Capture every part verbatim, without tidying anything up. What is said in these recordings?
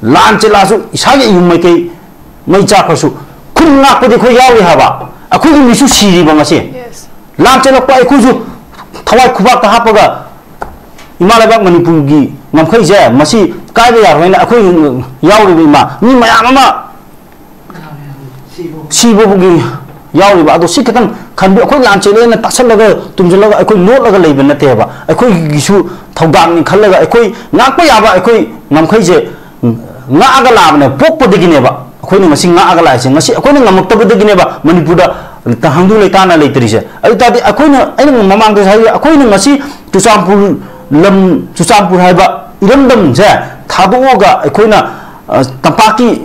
ꯂꯥꯟ ꯆꯦꯜꯂꯛꯑꯁꯨ, ꯏꯁꯥꯒꯤ ꯌꯨꯝ ꯃꯥꯏꯀꯩ ꯃꯩ ꯆꯥꯛꯈ꯭ꯔꯁꯨ, ꯈꯨꯟ ꯉꯥꯛꯄꯗꯤ ꯑꯩꯈꯣꯏ ꯌꯥꯎꯔꯤ ꯍꯥꯏꯕ꯫ ꯑꯩꯈꯣꯏꯒꯤ ꯃꯤꯁꯨ ꯁꯤꯔꯤꯕ ꯉꯁꯤ꯫ ꯂꯥꯟ ꯆꯦꯜꯂꯛꯄ ꯑꯩꯈꯣꯏꯁꯨ ꯊꯋꯥꯏ ꯈꯨꯕꯥꯛꯇ ꯍꯥꯞꯄꯒ ꯏꯃꯥ ꯂꯩꯕꯥꯛ ꯃꯅꯤꯄꯨꯔꯒꯤ ꯉꯝꯈꯩꯁꯦ ꯃꯁꯤ ꯀꯥꯏꯕ ꯌꯥꯔꯣꯏꯅ ꯑꯩꯈꯣꯏ ꯌꯥꯎꯔꯤꯕ ꯏꯃꯥ, ꯃꯤ ꯃꯌꯥꯝ ꯑꯃ ꯁꯤꯕꯕꯨꯒꯤ ꯌꯥꯎꯔꯤꯕ꯫ ꯑꯗꯣ ꯁꯤ ꯈꯤꯇꯪ ꯈꯟꯕꯤ꯫ ꯑꯩꯈꯣꯏ ꯂꯥꯟ ꯆꯦꯜꯂꯦꯅ ꯇꯥꯁꯜꯂꯒ ꯇꯨꯝꯁꯤꯜꯂꯒ ꯑꯩꯈꯣꯏ ꯂꯣꯠꯂꯒ ꯂꯩꯕ ꯅꯠꯇꯦꯕ꯫ ꯑꯩꯈꯣꯏꯒꯤꯁꯨ ꯊꯧꯗꯥꯡꯅꯤ ꯈꯜꯂꯒ ꯑꯩꯈꯣꯏ ꯉꯥꯛꯄ ꯌꯥꯕ ꯑꯩꯈꯣꯏ ꯉꯝꯈꯩꯁꯦ ꯉꯥꯛꯑꯒ ꯂꯥꯛꯑꯕꯅꯦ, ꯄꯣꯛꯄꯗꯒꯤꯅꯦꯕ꯫ ꯑꯩꯈꯣꯏꯅ ꯉꯁꯤ ꯉꯥꯛꯑꯒ ꯂꯥꯛꯏꯁꯦ, ꯉꯁꯤ ꯑꯩꯈꯣꯏꯅ ꯉꯝꯃꯛꯇꯕꯗꯒꯤꯅꯦꯕ ꯃꯅꯤꯄꯨꯔꯗ ꯇꯪꯗꯨ ꯂꯩꯇꯥꯅ ꯂꯩꯇꯔꯤꯁꯦ꯫ ꯑꯗꯨ ꯇꯥꯔꯗꯤ ꯑꯩꯈꯣꯏꯅ, ꯑꯩꯅ ꯃꯃꯥꯡꯗꯁꯨ ꯍꯥꯏ, ꯑꯩꯈꯣꯏꯅ ꯉꯁꯤ ꯆꯨꯔꯆꯥꯟꯄꯨꯔ ꯂꯝ, ꯆꯨꯔꯆꯥꯟꯄꯨꯔ ꯍꯥꯏꯕ ꯏꯔꯝꯗꯝꯁꯦ ꯊꯥꯗꯣꯛꯑꯒ ꯑꯩꯈꯣꯏꯅ, ꯑ, ꯇꯝꯄꯥꯛꯀꯤ,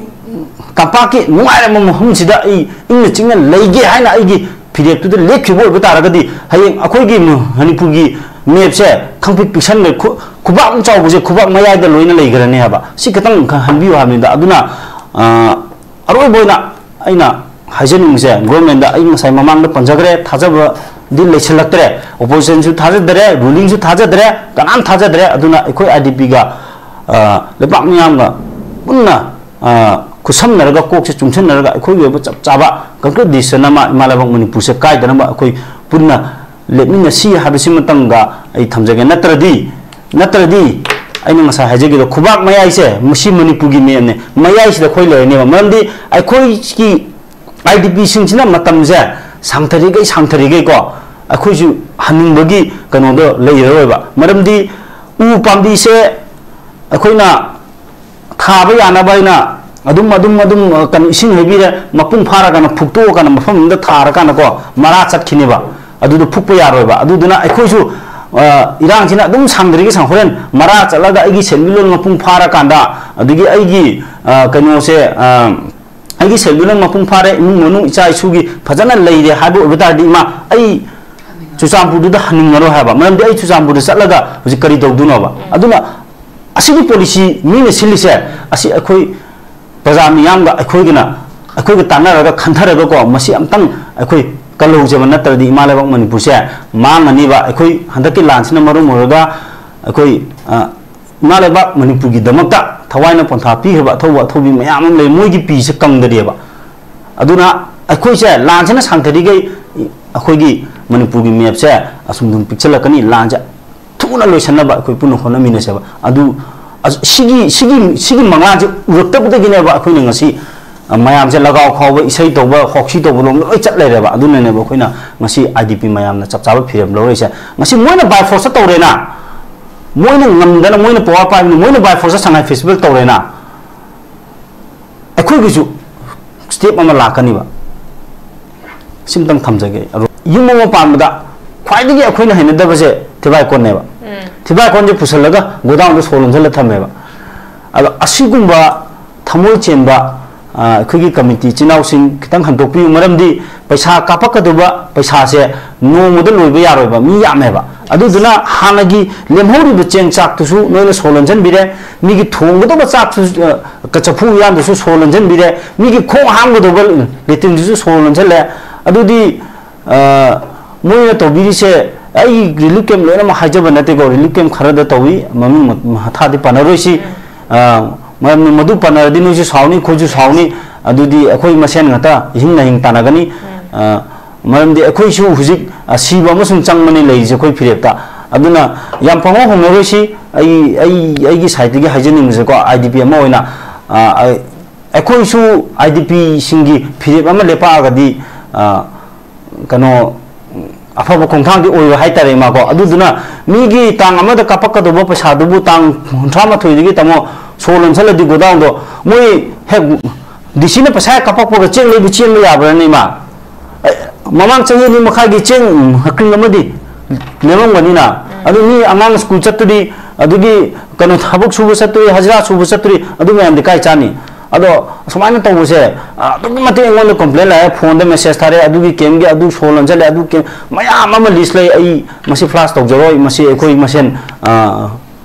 ꯇꯝꯄꯥꯛꯀꯤ ꯅꯨꯡꯉꯥꯏꯔꯕ ꯃꯐꯝꯁꯤꯗ ꯑꯩ ꯏꯪꯅ ꯆꯤꯛꯅ ꯂꯩꯒꯦ ꯍꯥꯏꯅ ꯑꯩꯒꯤ ꯐꯤꯔꯦꯞꯇꯨꯗ ꯂꯦꯞꯈꯤꯕ ꯑꯣꯏꯕ ꯇꯥꯔꯒꯗꯤ, ꯍꯌꯦꯡ ꯑꯩꯈꯣꯏꯒꯤ ꯃ-, ꯃꯅꯤꯄꯨꯔꯒꯤ ꯃꯦꯞꯁꯦ ꯈꯪꯄꯤꯛ ꯄꯤꯛꯁꯟꯈ꯭ꯔꯦ, ꯈꯨ-, ꯈꯨꯕꯥꯛ ꯆꯥꯎꯕꯁꯦ ꯈꯨꯕꯥꯛ ꯃꯌꯥꯏꯗ ꯂꯣꯏꯅ ꯂꯩꯈ꯭ꯔꯅꯤ ꯍꯥꯏꯕ꯫ ꯁꯤ ꯈꯤꯇꯪ ꯈ-, ꯍꯟꯕꯤꯌꯨ ꯍꯥꯏꯕꯅꯤꯗ꯫ ꯑꯗꯨꯅ, ꯑ, ꯑꯔꯣꯏꯕ ꯑꯣꯏꯅ ꯑꯩꯅ ꯍꯥꯏꯖꯅꯤꯡꯕꯁꯦ, ꯒꯣꯔꯃꯦꯟꯗ ꯑꯩ ꯉꯁꯥꯏ ꯃꯃꯥꯡꯗ ꯄꯟꯖꯈ꯭ꯔꯦ, ꯊꯥꯖꯕꯗꯤ ꯂꯩꯁꯤꯜꯂꯛꯇ꯭ꯔꯦ, ꯑꯣꯄꯣꯖꯤꯁꯟꯁꯨ ꯊꯥꯖꯗ꯭ꯔꯦ, ꯔꯨꯂꯤꯡꯁꯨ ꯊꯥꯖꯗ꯭ꯔꯦ, ꯀꯅꯥꯝ ꯊꯥꯖꯗ꯭ꯔꯦ꯫ ꯑꯗꯨꯅ ꯑꯩꯈꯣꯏ ꯑꯥꯏ ꯗꯤ ꯄꯤꯒ, ꯑ, ꯂꯩꯕꯥꯛ ꯃꯤꯌꯥꯝꯒ ꯄꯨꯟꯅ, ꯑ, ꯈꯨꯠꯁꯝꯅꯔꯒ, ꯀꯣꯛꯁꯦ ꯆꯨꯡꯁꯟꯅꯔꯒ, ꯑꯩꯈꯣꯏꯒꯤ ꯑꯣꯏꯕ ꯆꯞ ꯆꯥꯕ concrete decision ꯑꯃ ꯏꯃꯥ ꯂꯩꯕꯥꯛ ꯃꯅꯤꯄꯨꯔꯁꯦ ꯀꯥꯏꯗꯅꯕ ꯑꯩꯈꯣꯏ ꯄꯨꯟꯅ ꯂꯦꯞꯃꯤꯟꯅꯁꯤ ꯍꯥꯏꯕꯁꯤꯃꯇꯪꯒ ꯑꯩ ꯊꯝꯖꯒꯦ꯫ ꯅꯠꯇ꯭ꯔꯗꯤ, ꯅꯠꯇ꯭ꯔꯗꯤ ꯑꯩꯅ ꯉꯁꯥꯏ ꯍꯥꯏꯖꯈꯤꯕꯗꯣ, ꯈꯨꯕꯥꯛ ꯃꯌꯥꯏꯁꯦ, ꯃꯁꯤ ꯃꯅꯤꯄꯨꯔꯒꯤ ꯃꯦꯞꯅꯦ, ꯃꯌꯥꯏꯁꯤꯗ ꯑꯩꯈꯣꯏ ꯂꯩꯔꯅꯦꯕ꯫ ꯃꯔꯝꯗꯤ ꯑꯩꯈꯣꯏꯒꯤ ꯑꯥꯏ ꯗꯤ ꯄꯤꯁꯤꯡꯁꯤꯅ ꯃꯇꯝꯁꯦ ꯁꯥꯡꯊꯔꯤꯈꯩ ꯁꯥꯡꯊꯔꯤꯈꯩꯀꯣ, ꯑꯩꯈꯣꯏꯁꯨ ꯍꯟꯅꯤꯡꯕꯒꯤ ꯀꯩꯅꯣꯗꯣ ꯂꯩꯔꯔꯣꯏꯕ꯫ ꯃꯔꯝꯗꯤ ꯎ ꯄꯥꯝꯕꯤꯁꯦ ꯑꯩꯈꯣꯏꯅ ꯊꯥꯕ ꯌꯥꯅꯕ ꯍꯥꯏꯅ ꯑꯗꯨꯝ, ꯑꯗꯨꯝ, ꯑꯗꯨꯝ, ꯑ, ꯀꯩꯅꯣ, ꯏꯁꯤꯡ ꯍꯩꯕꯤꯔꯦ, ꯃꯄꯨꯡ ꯐꯥꯔꯀꯥꯟꯗ ꯐꯨꯛꯇꯣꯛꯑꯀꯥꯟꯗ ꯃꯐꯝ ꯑꯃꯗ ꯊꯥꯔꯀꯥꯟꯗꯀꯣ, ꯃꯔꯥ ꯆꯠꯈꯤꯅꯦꯕ꯫ ꯑꯗꯨꯗ ꯐꯨꯛꯄ ꯌꯥꯔꯣꯏꯕ꯫ ꯑꯗꯨꯗꯨꯅ ꯑꯩꯈꯣꯏꯁꯨ, ꯑ, ꯏꯔꯥꯡꯁꯤꯅ ꯑꯗꯨꯝ ꯁꯥꯡꯗ꯭ꯔꯤꯒꯩ ꯁꯥꯡ-, ꯍꯣꯔꯦꯟ ꯃꯔꯥ ꯆꯠꯂꯒ ꯑꯩꯒꯤ ꯁꯦꯟꯃꯤꯠꯂꯣꯟ ꯃꯄꯨꯡ ꯐꯥꯔꯀꯥꯟꯗ, ꯑꯗꯒꯤ ꯑꯩꯒꯤ, ꯑ, ꯀꯩꯅꯣꯁꯦ, ꯑ, ꯑꯩꯒꯤ ꯁꯦꯟꯃꯤꯠꯂꯣꯟ ꯃꯄꯨꯡ ꯐꯥꯔꯦ, ꯏꯃꯨꯡ ꯃꯅꯨꯡ ꯏꯆꯥ ꯏꯁꯨꯒꯤ ꯐꯖꯅ ꯂꯩꯔꯦ ꯍꯥꯏꯕ ꯑꯣꯏꯕ ꯇꯥꯔꯗꯤ, ꯏꯃꯥ, ꯑꯩ ꯆꯨꯔꯆꯥꯟꯄꯨꯔꯗꯨꯗ ꯍꯟꯅꯤꯡꯉꯔꯣꯏ ꯍꯥꯏꯕ꯫ ꯃꯔꯝꯗꯤ ꯑꯩ ꯆꯨꯔꯆꯥꯟꯄꯨꯔꯗ ꯆꯠꯂꯒ ꯍꯧꯖꯤꯛ ꯀꯔꯤ ꯇꯧꯗꯣꯏꯅꯣꯕ? ꯑꯗꯨꯅ ꯑꯁꯤꯒꯤ ꯄꯣꯂꯤꯁꯤ ꯃꯤꯅ ꯁꯤꯜꯂꯤꯁꯦ, ꯑꯁꯤ ꯑꯩꯈꯣꯏ ꯄ꯭ꯔꯖꯥ ꯃꯤꯌꯥꯝꯒ ꯑꯩꯈꯣꯏꯒꯤꯅ, ꯑꯩꯈꯣꯏꯒ ꯇꯥꯟꯅꯔꯒ ꯈꯟꯊꯔꯒꯀꯣ, ꯃꯁꯤ ꯑꯝꯇꯪ ꯑꯩꯈꯣꯏ ꯀꯜꯍꯧꯖꯕ ꯅꯠꯇ꯭ꯔꯗꯤ ꯏꯃꯥ ꯂꯩꯕꯥꯛ ꯃꯅꯤꯄꯨꯔꯁꯦ ꯃꯥꯡꯉꯅꯤꯕ꯫ ꯑꯩꯈꯣꯏ ꯍꯟꯗꯛꯀꯤ ꯂꯥꯟꯁꯤꯅ ꯃꯔꯝ ꯑꯣꯏꯔꯒ ꯑꯩꯈꯣꯏ, ꯑ, ꯏꯃꯥ ꯂꯩꯕꯥꯛ ꯃꯅꯤꯄꯨꯔꯒꯤꯗꯃꯛꯇ ꯊꯋꯥꯏꯅ ꯄꯣꯟꯊꯥ ꯄꯤꯈ꯭ꯔꯕ ꯑꯊꯧꯕ ꯑꯊꯧꯕꯤ ꯃꯌꯥꯝ ꯑꯃ ꯂꯩ, ꯃꯣꯏꯒꯤ ꯄꯤꯁꯦ ꯀꯪꯗꯔꯤꯑꯕ꯫ ꯑꯗꯨꯅ ꯑꯩꯈꯣꯏꯁꯦ ꯂꯥꯟꯁꯤꯅ ꯁꯥꯡꯊꯔꯤꯈꯩ ꯑꯩꯈꯣꯏꯒꯤ ꯃꯅꯤꯄꯨꯔꯒꯤ ꯃꯦꯞꯁꯦ ꯑꯁꯨꯝ ꯑꯗꯨꯝ ꯄꯤꯛꯁꯜꯂꯛꯀꯅꯤ꯫ ꯂꯥꯟꯁꯦ ꯊꯨꯅ ꯂꯣꯏꯁꯟꯅꯕ ꯑꯩꯈꯣꯏ ꯄꯨꯟꯅ ꯍꯣꯠꯅꯃꯤꯟꯅꯁꯦꯕ꯫ ꯑꯗꯨ ꯑꯁ, ꯁꯤꯒꯤ ꯁꯤꯒꯤ ꯁꯤꯒꯤ ꯃꯉꯥꯜꯁꯦ ꯎꯔꯛꯇꯕꯗꯒꯤꯅꯦꯕ ꯑꯩꯈꯣꯏꯅ ꯉꯁꯤ, ꯑ, ꯃꯌꯥꯝꯁꯦ ꯂꯒꯥꯎ ꯈꯥꯎꯕ, ꯏꯁꯩ ꯇꯧꯕ, ꯍꯣꯛꯁꯤ ꯇꯧꯕ ꯂꯣꯝꯗ ꯂꯣꯏ ꯆꯠ ꯂꯩꯔꯦꯕ꯫ ꯑꯗꯨꯅꯅꯦꯕ ꯑꯩꯈꯣꯏꯅ ꯉꯁꯤ ꯑꯥꯏ ꯗꯤ ꯄꯤ ꯃꯌꯥꯝꯅ ꯆꯞ ꯆꯥꯕ ꯐꯤꯔꯦꯞ ꯂꯧꯔꯛꯏꯁꯦ꯫ ꯉꯁꯤ ꯃꯣꯏꯅ by force ꯇꯧꯔꯦꯅ, ꯃꯣꯏꯅ ꯉꯝꯗꯅ, ꯃꯣꯏꯅ power ꯄꯥꯏꯕꯅꯤ, ꯃꯣꯏꯅ by force ꯁꯉꯥꯏ festival ꯇꯧꯔꯦꯅ, ꯑꯩꯈꯣꯏꯒꯤꯁꯨ step ꯑꯃ ꯂꯥꯛꯀꯅꯤꯕ꯫ ꯁꯤꯝꯇꯪ ꯊꯝꯖꯒꯦ꯫ ꯑꯗꯣ ꯌꯨꯝ ꯑꯃ ꯄꯥꯟꯕꯗ ꯈ꯭ꯋꯥꯏꯗꯒꯤ ꯑꯩꯈꯣꯏꯅ ꯍꯩꯅꯗꯕꯁꯦ ꯊꯤꯕꯥꯏꯀꯣꯟꯅꯦꯕ꯫ ꯊꯤꯕꯥꯏꯀꯣꯟꯁꯦ ꯄꯨꯁꯜꯂꯒ ꯒꯣꯗꯥꯎꯟꯗ ꯁꯣ ꯂꯣꯟꯁꯤꯜꯂ ꯊꯝꯃꯦꯕ꯫ ꯑꯗꯣ ꯑꯁꯤꯒꯨꯝꯕ ꯊꯃꯣꯏ ꯆꯦꯟꯕ, ꯑ, ꯑꯩꯈꯣꯏꯒꯤ ꯀꯃꯤꯇꯤ ꯏꯆꯤꯟ ꯏꯅꯥꯎꯁꯤꯡ ꯈꯤꯇꯪ ꯍꯟꯗꯣꯛꯄꯤꯌꯨ, ꯃꯔꯝꯗꯤ ꯄꯩꯁꯥ ꯀꯥꯞꯄꯛꯀꯗꯧꯕ ꯄꯩꯁꯥꯁꯦ ꯅꯣꯡꯃꯗ ꯂꯣꯏꯕ ꯌꯥꯔꯣꯏꯕ, ꯃꯤ ꯌꯥꯝꯃꯦꯕ꯫ ꯑꯗꯨꯗꯨꯅ ꯍꯥꯟꯅꯒꯤ ꯂꯦꯝꯍꯧꯔꯤꯕ ꯆꯦꯡ ꯆꯥꯛꯇꯨꯁꯨ ꯅꯣꯏꯅ ꯁꯣ ꯂꯣꯟꯁꯤꯟꯕꯤꯔꯦ, ꯃꯤꯒꯤ ꯊꯣꯡꯒꯗꯧꯕ ꯆꯥꯛꯇꯨ, ꯑ, ꯆꯐꯨ ꯎꯌꯥꯟꯗꯨꯁꯨ ꯁꯣ ꯂꯣꯟꯁꯤꯟꯕꯤꯔꯦ, ꯃꯤꯒꯤ ꯈꯣꯡ ꯍꯥꯝꯒꯗꯧꯕ latrine ꯗꯨꯁꯨ ꯁꯣ ꯂꯣꯟꯁꯤꯜꯂꯦ꯫ ꯑꯗꯨꯗꯤ, ꯑ, ꯃꯣꯏꯅ ꯇꯧꯕꯤꯔꯤꯁꯦ, ꯑꯩ relief camp ꯂꯣꯏꯅꯃꯛ ꯍꯥꯏꯖꯕ ꯅꯠꯇꯦꯀꯣ, relief camp ꯈꯔꯗ ꯇꯧꯏ, ꯃꯃꯤꯡ ꯃ-, ꯃꯊꯥꯗꯤ ꯄꯟꯅꯔꯣꯏꯁꯤ꯫ ꯑ, ꯃꯔꯝꯗꯤ ꯃꯗꯨ ꯄꯟꯅꯔꯗꯤ ꯅꯣꯏꯁꯨ ꯁꯥꯎꯅꯤ, ꯑꯩꯈꯣꯏꯁꯨ ꯁꯥꯎꯅꯤ, ꯑꯗꯨꯗꯤ ꯑꯩꯈꯣꯏ ꯃꯁꯦꯟ ꯉꯥꯛꯇ ꯏꯍꯤꯡ ꯅꯥꯍꯤꯡ ꯇꯥꯟꯅꯒꯅꯤ꯫ ꯑ, ꯃꯔꯝꯗꯤ ꯑꯩꯈꯣꯏꯁꯨ ꯍꯧꯖꯤꯛ, ꯑ, ꯁꯤꯕ ꯑꯃꯁꯨꯡ ꯆꯪꯕꯅꯤ ꯂꯩꯔꯤꯁꯦ ꯑꯩꯈꯣꯏ ꯐꯤꯔꯦꯞꯇ꯫ ꯑꯗꯨꯅ ꯌꯥꯝ ꯄꯪꯍꯧ ꯍꯧꯅꯔꯣꯏꯁꯤ꯫ ꯑꯩ, ꯑꯩ, ꯑꯩꯒꯤ side ꯇꯒꯤ ꯍꯥꯏꯖꯅꯤꯡꯕꯁꯦꯀꯣ, ꯑꯥꯏ ꯗꯤ ꯄꯤ ꯑꯃ ꯑꯣꯏꯅ, ꯑ, ꯑ, ꯑꯩꯈꯣꯏꯁꯨ ꯑꯥꯏ ꯗꯤ ꯄꯤꯁꯤꯡꯒꯤ ꯐꯤꯔꯦꯞ ꯑꯃ ꯂꯦꯞꯄꯛꯑꯒꯗꯤ, ꯑ, ꯀꯩꯅꯣ, ꯑꯐꯕ ꯈꯣꯡꯊꯥꯡꯗꯤ ꯑꯣꯏꯔꯣꯏ ꯍꯥꯏꯇꯥꯔꯦ, ꯏꯃꯥꯀꯣ꯫ ꯑꯗꯨꯗꯨꯅ ꯃꯤꯒꯤ ꯇꯥꯡ ꯑꯃꯗ ꯀꯥꯞꯄꯛꯀꯗꯧꯕ ꯄꯩꯁꯥꯗꯨꯕꯨ ꯇꯥꯡ ꯀꯨꯟꯊ꯭ꯔꯥ ꯃꯥꯊꯣꯏꯗꯒꯤ ꯇꯥꯃꯣ ꯁꯣ ꯂꯣꯟꯁꯜꯂꯗꯤ ꯒꯣꯗꯥꯎꯟꯗꯣ ꯃꯣꯏ ꯍꯦꯛ ꯗꯤ ꯁꯤꯅ ꯄꯩꯁꯥ ꯍꯦꯛ ꯀꯥꯞꯄꯛꯄꯒ ꯆꯦꯡ ꯂꯩꯕ ꯆꯦꯟꯕ ꯌꯥꯕ꯭ꯔꯥꯅꯦ, ꯏꯃꯥ? ꯑꯦ, ꯃꯃꯥꯡ ꯆꯍꯤ ꯑꯅꯤ ꯃꯈꯥꯏꯒꯤ ꯆꯦꯡ ꯍꯀ꯭ꯔꯤꯡ ꯑꯃꯗꯤ ꯂꯦꯝꯃꯝꯒꯅꯤꯅ꯫ ꯑꯗꯨ ꯃꯤ ꯑꯉꯥꯡ ꯁ꯭ꯀꯨꯜ ꯆꯠꯇꯣꯔꯤ, ꯑꯗꯨꯒꯤ ꯀꯩꯅꯣ ꯊꯕꯛ ꯁꯨꯕ ꯆꯠꯇꯣꯔꯤ, ꯍꯖꯤꯔꯥ ꯁꯨꯕ ꯆꯠꯇꯣꯔꯤ, ꯑꯗꯨ ꯃꯌꯥꯝꯗꯤ ꯀꯥꯏ ꯆꯥꯅꯤ? ꯑꯗꯣ ꯑꯁꯨꯃꯥꯏꯅ ꯇꯧꯕꯁꯦ, ꯑ, ꯑꯗꯨꯛꯀꯤ ꯃꯇꯤꯛ ꯑꯩꯉꯣꯟꯗ complain ꯂꯥꯛꯑꯦ, phone ꯗ message ꯊꯥꯔꯛꯑꯦ, ꯑꯗꯨꯒꯤ camp ꯀꯤ ꯑꯗꯨ ꯁꯣ ꯂꯣꯟꯁꯤꯜꯂꯦ, ꯑꯗꯨ camp ꯃꯌꯥꯝ ꯑꯃ list ꯂꯩ, ꯑꯩ ꯃꯁꯤ flash ꯇꯧꯖꯔꯣꯏ, ꯃꯁꯤ ꯑꯩꯈꯣꯏ ꯃꯁꯦꯟ, ꯑ,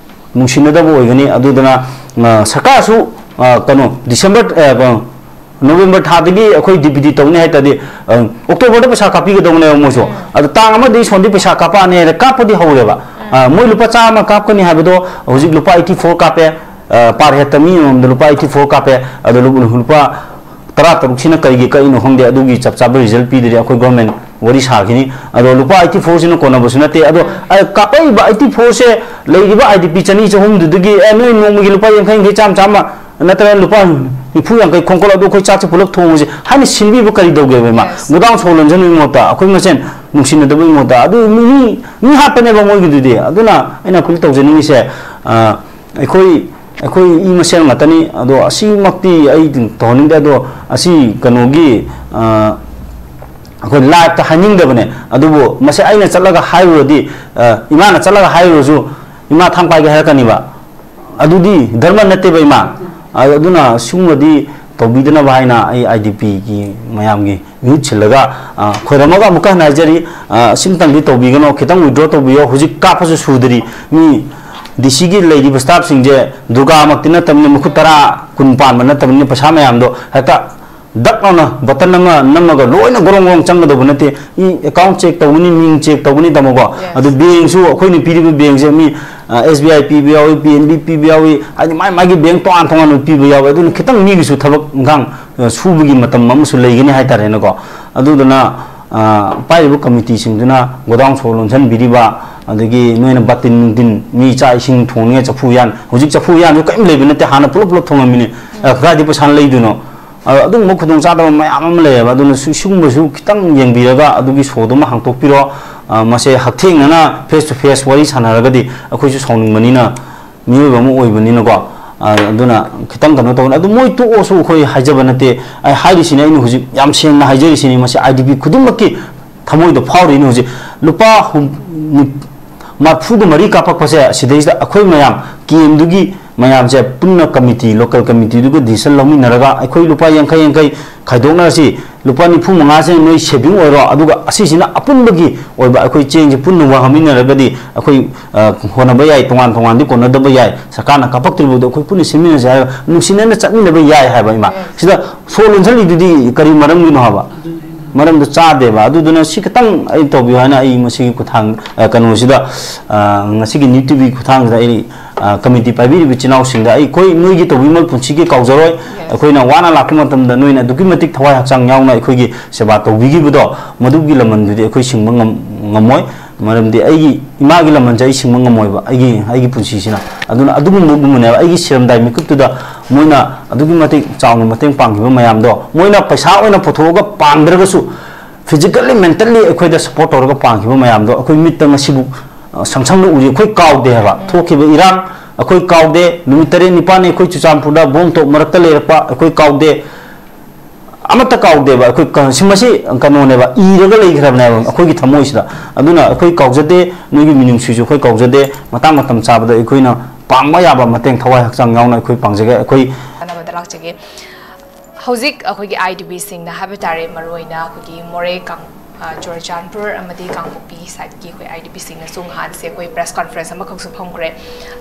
ꯅꯨꯡꯁꯤꯅꯗꯕ ꯑꯣꯏꯒꯅꯤ꯫ ꯑꯗꯨꯗꯨꯅ, ꯑ, ꯁꯔꯀꯥꯔꯁꯨ, ꯑ, ꯀꯩꯅꯣ, December, ꯑ, ꯀꯩꯅꯣ, November ꯊꯥꯗꯒꯤ ꯑꯩꯈꯣꯏ ꯗꯤ ꯕꯤ ꯗꯤ ꯇꯧꯅꯤ ꯍꯥꯏ ꯇꯥꯔꯗꯤ, ꯑ, October ꯗ ꯄꯩꯁꯥ ꯀꯥꯞꯄꯤꯒꯗꯧꯕꯅꯦꯕ ꯃꯣꯏꯁꯨ꯫ ꯑꯗꯣ ꯇꯥꯡ ꯑꯃꯗꯒꯤ ꯁꯣꯝꯗꯤ ꯄꯩꯁꯥ ꯀꯥꯞꯄꯛꯑꯅꯤ ꯍꯥꯏꯔ ꯀꯥꯞꯄꯗꯤ ꯍꯧꯔꯦꯕ꯫ ꯑ, ꯃꯣꯏ ꯂꯨꯄꯥ ꯆꯥꯝꯃ ꯀꯥꯞꯀꯅꯤ ꯍꯥꯏꯕꯗꯣ ꯍꯧꯖꯤꯛ ꯂꯨꯄꯥ eighty four ꯀꯥꯞꯄꯦ꯫ ꯄꯥꯔ ꯍꯦꯠꯇ ꯃꯤ ꯑꯃꯃꯝꯗ ꯂꯨꯄꯥ ꯑꯩꯠꯇꯤ ꯐꯣꯔ ꯀꯥꯞꯄꯦ꯫ ꯑꯗꯣ ꯂꯨ- ꯂꯨꯄꯥ ꯇꯔꯥ ꯇꯔꯨꯛꯁꯤꯅ ꯀꯔꯤꯒꯤ ꯀꯛꯏꯅꯣ ꯈꯪꯗꯦ, ꯑꯗꯨꯒꯤ ꯆꯞ ꯆꯥꯕ ꯔꯤꯖꯜ ꯄꯤꯗ꯭ꯔꯤ꯫ ꯑꯩꯈꯣꯏ ꯒꯣꯔꯃꯦꯟ ꯋꯥꯔꯤ ꯁꯥꯈꯤꯅꯤ꯫ ꯑꯗꯣ ꯂꯨꯄꯥ ꯑꯩꯠꯇꯤ ꯐꯣꯔꯁꯤꯅ ꯀꯣꯟꯅꯕꯁꯨ ꯅꯠꯇꯦ꯫ ꯑꯗꯣ ꯑ, ꯀꯥꯞꯄꯛꯏꯕ ꯑꯩꯠꯇꯤ ꯐꯣꯔꯁꯦ ꯂꯩꯔꯤꯕ ꯑꯥꯏ ꯗꯤ ꯄꯤ ꯆꯅꯤ ꯆꯍꯨꯝꯗꯨꯗꯒꯤ, "ꯑꯦ, ꯅꯣꯏ ꯅꯣꯡꯃꯒꯤ ꯂꯨꯄꯥ ꯌꯥꯡꯈꯩ ꯌꯥꯡꯈꯩ, ꯆꯥꯝꯃ ꯆꯥꯝꯃ, ꯅꯠꯇ꯭ꯔꯒ ꯂꯨꯄꯥ ꯅꯤꯐꯨ ꯌꯥꯡꯈꯩ ꯈꯣꯝꯀꯠꯂꯣ, ꯑꯗꯨ ꯑꯩꯈꯣꯏ ꯆꯥꯛꯁꯦ ꯄꯨꯂꯞ ꯊꯣꯡꯉꯁꯦ" ꯍꯥꯏꯅ ꯁꯤꯟꯕꯤꯕ ꯀꯔꯤ ꯇꯧꯒꯦꯕ, ꯏꯃꯥ? Yes. ꯒꯣꯗꯥꯎꯟ ꯁꯣ ꯂꯣꯟꯁꯤꯟꯕꯒꯤ ꯃꯍꯨꯠꯇ, ꯑꯩꯈꯣꯏ ꯃꯁꯦꯟ ꯅꯨꯡꯁꯤꯅꯗꯕꯒꯤ ꯃꯍꯨꯠꯇ꯫ ꯑꯗꯨ ꯃꯤ, ꯃꯤ, ꯃꯤ ꯍꯥꯠꯄꯅꯦꯕ ꯃꯣꯏꯒꯤꯗꯨꯗꯤ꯫ ꯑꯗꯨꯅ ꯑꯩꯅ ꯑꯩꯈꯣꯏ ꯇꯧꯖꯅꯤꯡꯉꯤꯁꯦ, ꯑ, ꯑꯩꯈꯣꯏ, ꯑꯩꯈꯣꯏ ꯏ ꯃꯁꯦꯜ ꯉꯥꯛꯇꯅꯤ꯫ ꯑꯗꯣ ꯑꯁꯤꯃꯛꯇꯤ ꯑꯩ ꯇꯧꯍꯟꯅꯤꯡꯗꯦ꯫ ꯑꯗꯣ ꯑꯁꯤ ꯀꯩꯅꯣꯒꯤ, ꯑ, ꯑꯩꯈꯣꯏ ꯂꯥꯏꯞꯇ ꯍꯥꯏꯅꯤꯡꯗꯕꯅꯦ꯫ ꯑꯗꯨꯕꯨ ꯃꯁꯤ ꯑꯩꯅ ꯆꯠꯂꯒ ꯍꯥꯏꯔꯨꯔꯗꯤ, ꯑ, ꯏꯃꯥꯅ ꯆꯠꯂꯒ ꯍꯥꯏꯔꯨꯔꯁꯨ, "ꯏꯃꯥ, ꯊꯥꯡ ꯄꯥꯏꯒꯦ" ꯍꯥꯏꯔꯛꯀꯅꯤꯕ꯫ ꯑꯗꯨꯗꯤ ꯙꯔꯃ ꯅꯠꯇꯦꯕ, ꯏꯃꯥ꯫ ꯑ-, ꯑꯗꯨꯅ ꯁꯤꯒꯨꯝꯕꯗꯤ ꯇꯧꯕꯤꯗꯅꯕ ꯍꯥꯏꯅ ꯑꯩ ꯑꯥꯏ ꯗꯤ ꯄꯤꯒꯤ ꯃꯌꯥꯝꯒꯤ ꯃꯤꯍꯨꯠ ꯁꯤꯜꯂꯒ, ꯑ, ꯈꯣꯏꯔꯝꯃꯒ ꯑꯃꯨꯛꯀ ꯍꯟꯅ ꯍꯥꯏꯖꯔꯤ, ꯑ, ꯁꯤꯝꯇꯪꯗꯤ ꯇꯧꯕꯤꯒꯅꯣ, ꯈꯤꯇꯪ withdraw ꯇꯧꯕꯤꯌꯣ꯫ ꯍꯧꯖꯤꯛ ꯀꯥꯞꯄꯁꯨ ꯁꯨꯗ꯭ꯔꯤ꯫ ꯃꯤ ꯗꯤ ꯁꯤꯒꯤ ꯂꯩꯔꯤꯕ ꯁ꯭ꯇꯥꯐꯁꯤꯡꯁꯦ ꯗꯨꯔꯒꯥꯃꯛꯇꯤ ꯅꯠꯇꯕꯅꯤꯅ, ꯃꯈꯨꯠ ꯇꯔꯥ ꯀꯨꯟ ꯄꯥꯟꯕ ꯅꯠꯇꯕꯅꯤꯅ, ꯄꯩꯁꯥ ꯃꯌꯥꯝꯗꯣ ꯍꯦꯛꯇ ꯗꯛ ꯂꯥꯎꯅ ꯕꯇꯟ ꯑꯃ ꯅꯝꯃꯒ ꯂꯣꯏꯅ ꯒꯣꯔꯣꯡ ꯒꯣꯔꯣꯡ ꯆꯪꯒꯗꯧꯕ ꯅꯠꯇꯦ꯫ ꯃꯤ ꯑꯦꯀꯥꯎꯟ ꯆꯦꯛ ꯇꯧꯒꯅꯤ, ꯃꯤꯡ ꯆꯦꯛ ꯇꯧꯒꯅꯤ, ꯇꯥꯃꯣꯀꯣ꯫ Yes. ꯑꯗꯨ ꯕꯦꯡꯁꯨ, ꯑꯩꯈꯣꯏꯅ ꯄꯤꯔꯤꯕ ꯕꯦꯡꯁꯦ ꯃꯤ, ꯑ, ꯑꯦꯁ ꯕꯤ ꯑꯥꯏ ꯄꯤꯕ ꯌꯥꯎꯏ, ꯄꯤ ꯑꯦꯟ ꯕꯤ ꯄꯤꯕ ꯌꯥꯎꯏ, ꯍꯥꯏꯗꯤ ꯃꯥꯏ ꯃꯥꯒꯤ ꯕꯦꯡ ꯇꯣꯉꯥꯟ ꯇꯣꯉꯥꯟꯕ ꯄꯤꯕ ꯌꯥꯎꯏ꯫ ꯑꯗꯨꯅ ꯈꯤꯇꯪ ꯃꯤꯒꯤꯁꯨ ꯊꯕꯛ ꯏꯪꯈꯥꯡ, ꯑ, ꯁꯨꯕꯒꯤ ꯃꯇꯝ ꯑꯃꯁꯨ ꯂꯩꯒꯅꯤ ꯍꯥꯏꯇꯥꯔꯦꯅꯦꯀꯣ꯫ ꯑꯗꯨꯗꯨꯅ, ꯑ, ꯄꯥꯏꯔꯤꯕ ꯀꯃꯤꯇꯤꯁꯤꯡꯗꯨꯅ ꯒꯣꯗꯥꯎꯟ ꯁꯣ ꯂꯣꯟꯁꯤꯟꯕꯤꯔꯤꯕ, ꯑꯗꯒꯤ ꯅꯣꯏꯅ ꯕꯥꯇꯤꯟ ꯅꯨꯡꯇꯤꯟ, ꯃꯤ ꯆꯥꯛ ꯏꯁꯤꯡ ꯊꯣꯡꯅꯤꯡꯉꯥꯏ ꯆꯐꯨ ꯎꯌꯥꯟ, ꯍꯧꯖꯤꯛ ꯆꯐꯨ ꯎꯌꯥꯟꯁꯨ ꯀꯔꯤꯝ ꯂꯩꯕ ꯅꯠꯇꯦ, ꯍꯥꯟꯅ ꯄꯨꯂꯞ ꯄꯨꯂꯞ ꯊꯣꯡꯉꯝꯃꯤꯅꯤ꯫ ꯑ, ꯀꯗꯥꯏꯗ ꯄꯩꯁꯥꯅ ꯂꯩꯗꯣꯏꯅꯣ? ꯑ, ꯑꯗꯨꯒꯨꯝꯕ ꯈꯨꯗꯣꯡꯆꯥꯗꯕ ꯃꯌꯥꯝ ꯑꯃ ꯂꯩꯌꯦꯕ꯫ ꯑꯗꯨꯅ ꯁꯤ-, ꯁꯤꯒꯨꯝꯕꯁꯨ ꯈꯤꯇꯪ ꯌꯦꯡꯕꯤꯔꯒ ꯑꯗꯨꯒꯤ ꯁꯣꯗꯨꯃ ꯍꯥꯡꯇꯣꯛꯄꯤꯔꯣ꯫ ꯑ, ꯃꯁꯦ ꯍꯛꯊꯦꯡꯅꯅ face to face ꯋꯥꯔꯤ ꯁꯥꯟꯅꯔꯒꯗꯤ ꯑꯩꯈꯣꯏꯁꯨ ꯁꯥꯎꯅꯤꯡꯕꯅꯤꯅ, ꯃꯤꯑꯣꯏꯕ ꯑꯃ ꯑꯣꯏꯕꯅꯤꯅꯀꯣ꯫ ꯑ, ꯑꯗꯨꯅ ꯈꯤꯇꯪ ꯀꯩꯅꯣ ꯇꯧꯕꯅꯤ꯫ ꯑꯗꯨ ꯃꯣꯏ ꯇꯣꯛꯑꯁꯨ ꯑꯩꯈꯣꯏ ꯍꯥꯏꯖꯕ ꯅꯠꯇꯦ꯫ ꯑꯩ ꯍꯥꯏꯔꯤꯁꯤꯅꯤ, ꯑꯩꯅ ꯍꯧꯖꯤꯛ ꯌꯥꯝ ꯁꯦꯡꯅ ꯍꯥꯏꯖꯔꯤꯁꯤꯅꯤ, ꯃꯁꯤ ꯑꯥꯏ ꯗꯤ ꯄꯤ ꯈꯨꯗꯤꯡꯃꯛꯀꯤ ꯊꯃꯣꯏꯗ ꯐꯥꯎꯔꯤꯅꯤ ꯍꯧꯖꯤꯛ꯫ ꯂꯨꯄꯥ ꯍꯨꯝ-, ꯅꯤ-, ꯃꯔꯤꯐꯨꯒ ꯃꯔꯤ ꯀꯥꯞꯄꯛꯄꯁꯦ, ꯁꯤꯗꯩꯁꯤꯗ ꯑꯩꯈꯣꯏ ꯃꯌꯥꯝ ꯀꯦꯝꯗꯨꯒꯤ ꯃꯌꯥꯝꯁꯦ ꯄꯨꯟꯅ ꯀꯃꯤꯇꯤ, ꯂꯣꯀꯦꯜ ꯀꯃꯤꯇꯤꯗꯨꯒ ꯗꯤꯁꯤꯖꯟ ꯂꯧꯃꯤꯟꯅꯔꯒ ꯑꯩꯈꯣꯏ ꯂꯨꯄꯥ ꯌꯥꯡꯈꯩ ꯌꯥꯡꯈꯩ ꯈꯥꯏꯗꯣꯛꯅꯔꯁꯤ, ꯂꯨꯄꯥ ꯅꯤꯐꯨ ꯃꯉꯥꯁꯦ ꯅꯣꯏ ꯁꯦꯚꯤꯡ ꯑꯣꯏꯔꯣ, ꯑꯗꯨꯒ ꯑꯁꯤꯁꯤꯅ ꯑꯄꯨꯟꯕꯒꯤ ꯑꯣꯏꯕ ꯑꯩꯈꯣꯏ ꯆꯦꯡꯁꯦ ꯄꯨꯟꯅ ꯋꯥꯡꯍꯟꯃꯤꯟꯅꯔꯒꯗꯤ ꯑꯩꯈꯣꯏ, ꯑ, ꯍꯣꯠꯅꯕ ꯌꯥꯏ, ꯇꯣꯉꯥꯟ ꯇꯣꯉꯥꯟꯗꯤ ꯀꯣꯟꯅꯗꯕ ꯌꯥꯏ, ꯁꯔꯀꯥꯔꯅ ꯀꯥꯞꯄꯛꯇ꯭ꯔꯤꯕꯗꯣ ꯑꯩꯈꯣꯏ ꯄꯨꯟꯅ ꯁꯤꯟꯃꯤꯟꯅꯁꯦ ꯍꯥꯏꯔꯒ ꯅꯨꯡꯁꯤꯅꯅ ꯆꯠꯃꯤꯟꯅꯕ ꯌꯥꯏ ꯍꯥꯏꯕ, ꯏꯃꯥ꯫ ꯁꯤꯗ ꯁꯣ ꯂꯣꯟꯁꯤꯜꯂꯤꯗꯨꯗꯤ ꯀꯔꯤ ꯃꯔꯝꯒꯤꯅꯣ ꯍꯥꯏꯕ? ꯃꯔꯝꯗꯣ ꯆꯥꯗꯦꯕ꯫ ꯑꯗꯨꯗꯨꯅ ꯁꯤ ꯈꯤꯇꯪ ꯑꯩ ꯇꯧꯕꯤꯌꯨ ꯍꯥꯏꯅ ꯑꯩ ꯃꯁꯤꯒꯤ ꯈꯨꯊꯥꯡ, ꯑ, ꯀꯩꯅꯣꯁꯤꯗ, ꯑ, ꯉꯁꯤꯒꯤ ꯅ꯭ꯌꯨꯁ ꯇꯤ ꯚꯤ ꯈꯨꯊꯥꯡꯁꯤꯗ ꯑꯩ ꯑ, ꯀꯃꯤꯇꯤ ꯄꯥꯏꯕꯤꯔꯤꯕ ꯏꯆꯤꯟ ꯏꯅꯥꯎꯁꯤꯡꯗ ꯑꯩꯈꯣꯏ ꯅꯣꯏꯒꯤ ꯇꯧꯕꯤꯃꯜ ꯄꯨꯟꯁꯤꯒꯤ ꯀꯥꯎꯖꯔꯣꯏ꯫ ꯑꯩꯈꯣꯏꯅ ꯋꯥꯅ ꯂꯥꯛꯄ ꯃꯇꯝꯗ ꯅꯣꯏꯅ ꯑꯗꯨꯛꯀꯤ ꯃꯇꯤꯛ ꯊꯋꯥꯏ ꯍꯛꯆꯥꯡ ꯌꯥꯎꯅ ꯑꯩꯈꯣꯏꯒꯤ ꯁꯦꯕꯥ ꯇꯧꯕꯤꯈꯤꯕꯗꯣ, ꯃꯗꯨꯒꯤ ꯂꯃꯟꯗꯨꯗꯤ ꯑꯩꯈꯣꯏ ꯁꯤꯡꯕ ꯉꯝ-, ꯉꯝꯃꯣꯏ꯫ ꯃꯔꯝꯗꯤ ꯑꯩꯒꯤ ꯏꯃꯥꯒꯤ ꯂꯃꯟꯁꯦ ꯑꯩ ꯁꯤꯡꯕ ꯉꯝꯃꯣꯏꯕ, ꯑꯩꯒꯤ, ꯑꯩꯒꯤ ꯄꯨꯟꯁꯤꯁꯤꯅ꯫ ꯑꯗꯨꯅ ꯑꯗꯨꯒꯨꯝꯕꯒꯨꯝꯕꯅꯦꯕ ꯑꯩꯒꯤ ꯁꯤꯔꯝꯗꯥꯏ ꯃꯤꯀꯨꯞꯇꯨꯗ ꯃꯣꯏꯅ ꯑꯗꯨꯛꯀꯤ ꯃꯇꯤꯛ ꯆꯥꯎꯅ ꯃꯇꯦꯡ ꯄꯥꯡꯈꯤꯕ ꯃꯌꯥꯝꯗꯣ, ꯃꯣꯏꯅ ꯄꯩꯁꯥ ꯑꯣꯏꯅ ꯄꯨꯊꯣꯛꯑꯒ ꯄꯥꯡꯗ꯭ꯔꯒꯁꯨ, physically, mentally ꯑꯩꯈꯣꯏꯗ support ꯇꯧꯔꯒ ꯄꯥꯡꯈꯤꯕ ꯃꯌꯥꯝꯗꯣ ꯑꯩꯈꯣꯏ ꯃꯤꯠꯇ ꯉꯁꯤꯕꯨ, ꯑ, ꯁꯪ ꯁꯪꯅ ꯎꯔꯤ꯫ ꯑꯩꯈꯣꯏ ꯀꯥꯎꯗꯦ ꯍꯥꯏꯕ꯫ ꯊꯣꯛꯈꯤꯕ ꯏꯔꯥꯡ ꯑꯩꯈꯣꯏ ꯀꯥꯎꯗꯦ꯫ ꯅꯨꯃꯤꯠ ꯇꯔꯦꯠ ꯅꯤꯄꯥꯜꯅꯤ ꯑꯩꯈꯣꯏ ꯆꯨꯔꯆꯥꯟꯄꯨꯔꯗ bomb ꯇꯣꯞ ꯃꯔꯛꯇ ꯂꯩꯔꯛꯄ ꯑꯩꯈꯣꯏ ꯀꯥꯎꯗꯦ꯫ ꯑꯃꯠꯇ ꯀꯥꯎꯗꯦꯕ꯫ ꯑꯩꯈꯣꯏ ꯀ-, ꯁꯤ, ꯃꯁꯤ ꯀꯩꯅꯣꯅꯦꯕ, ꯏꯔꯒ ꯂꯩꯈ꯭ꯔꯕꯅꯦꯕ ꯑꯩꯈꯣꯏꯒꯤ ꯊꯃꯣꯏꯁꯤꯗ꯫ ꯑꯗꯨꯅ ꯑꯩꯈꯣꯏ ꯀꯥꯎꯖꯗꯦ, ꯅꯣꯏꯒꯤ ꯃꯤꯅꯨꯡꯁꯤꯁꯨ ꯑꯩꯈꯣꯏ ꯀꯥꯎꯖꯗꯦ꯫ ꯃꯇꯥꯡ ꯃꯇꯝ ꯆꯥꯕꯗ ꯑꯩꯈꯣꯏꯅ ꯄꯥꯡꯕ ꯌꯥꯕ ꯃꯇꯦꯡ ꯊꯋꯥꯏ ꯍꯛꯆꯥꯡ ꯌꯥꯎꯅ ꯑꯩꯈꯣꯏ ꯄꯥꯡꯖꯒꯦ꯫ ꯑꯩꯈꯣꯏ ꯇꯥꯟꯅꯕꯗ ꯂꯥꯛꯆꯒꯦ꯫ ꯍꯧꯖꯤꯛ ꯑꯩꯈꯣꯏꯒꯤ IDPꯁꯤꯡꯅ ꯍꯥꯏꯕ ꯇꯥꯔꯦ, ꯃꯔꯨꯑꯣꯏꯅ ꯑꯩꯈꯣꯏꯒꯤ ꯃꯣꯔꯦ, ꯀꯥꯡ-, ꯑ, ꯆꯨꯔꯆꯥꯟꯄꯨꯔ ꯑꯃꯗꯤ ꯀꯥꯡꯄꯣꯛꯄꯤ sideꯀꯤ ꯑꯩꯈꯣꯏ IDPꯁꯤꯡꯅꯁꯨ ꯅꯍꯥꯟꯁꯦ ꯑꯩꯈꯣꯏ press conference ꯑꯃꯈꯛꯁꯨ ꯐꯝꯈ꯭ꯔꯦ꯫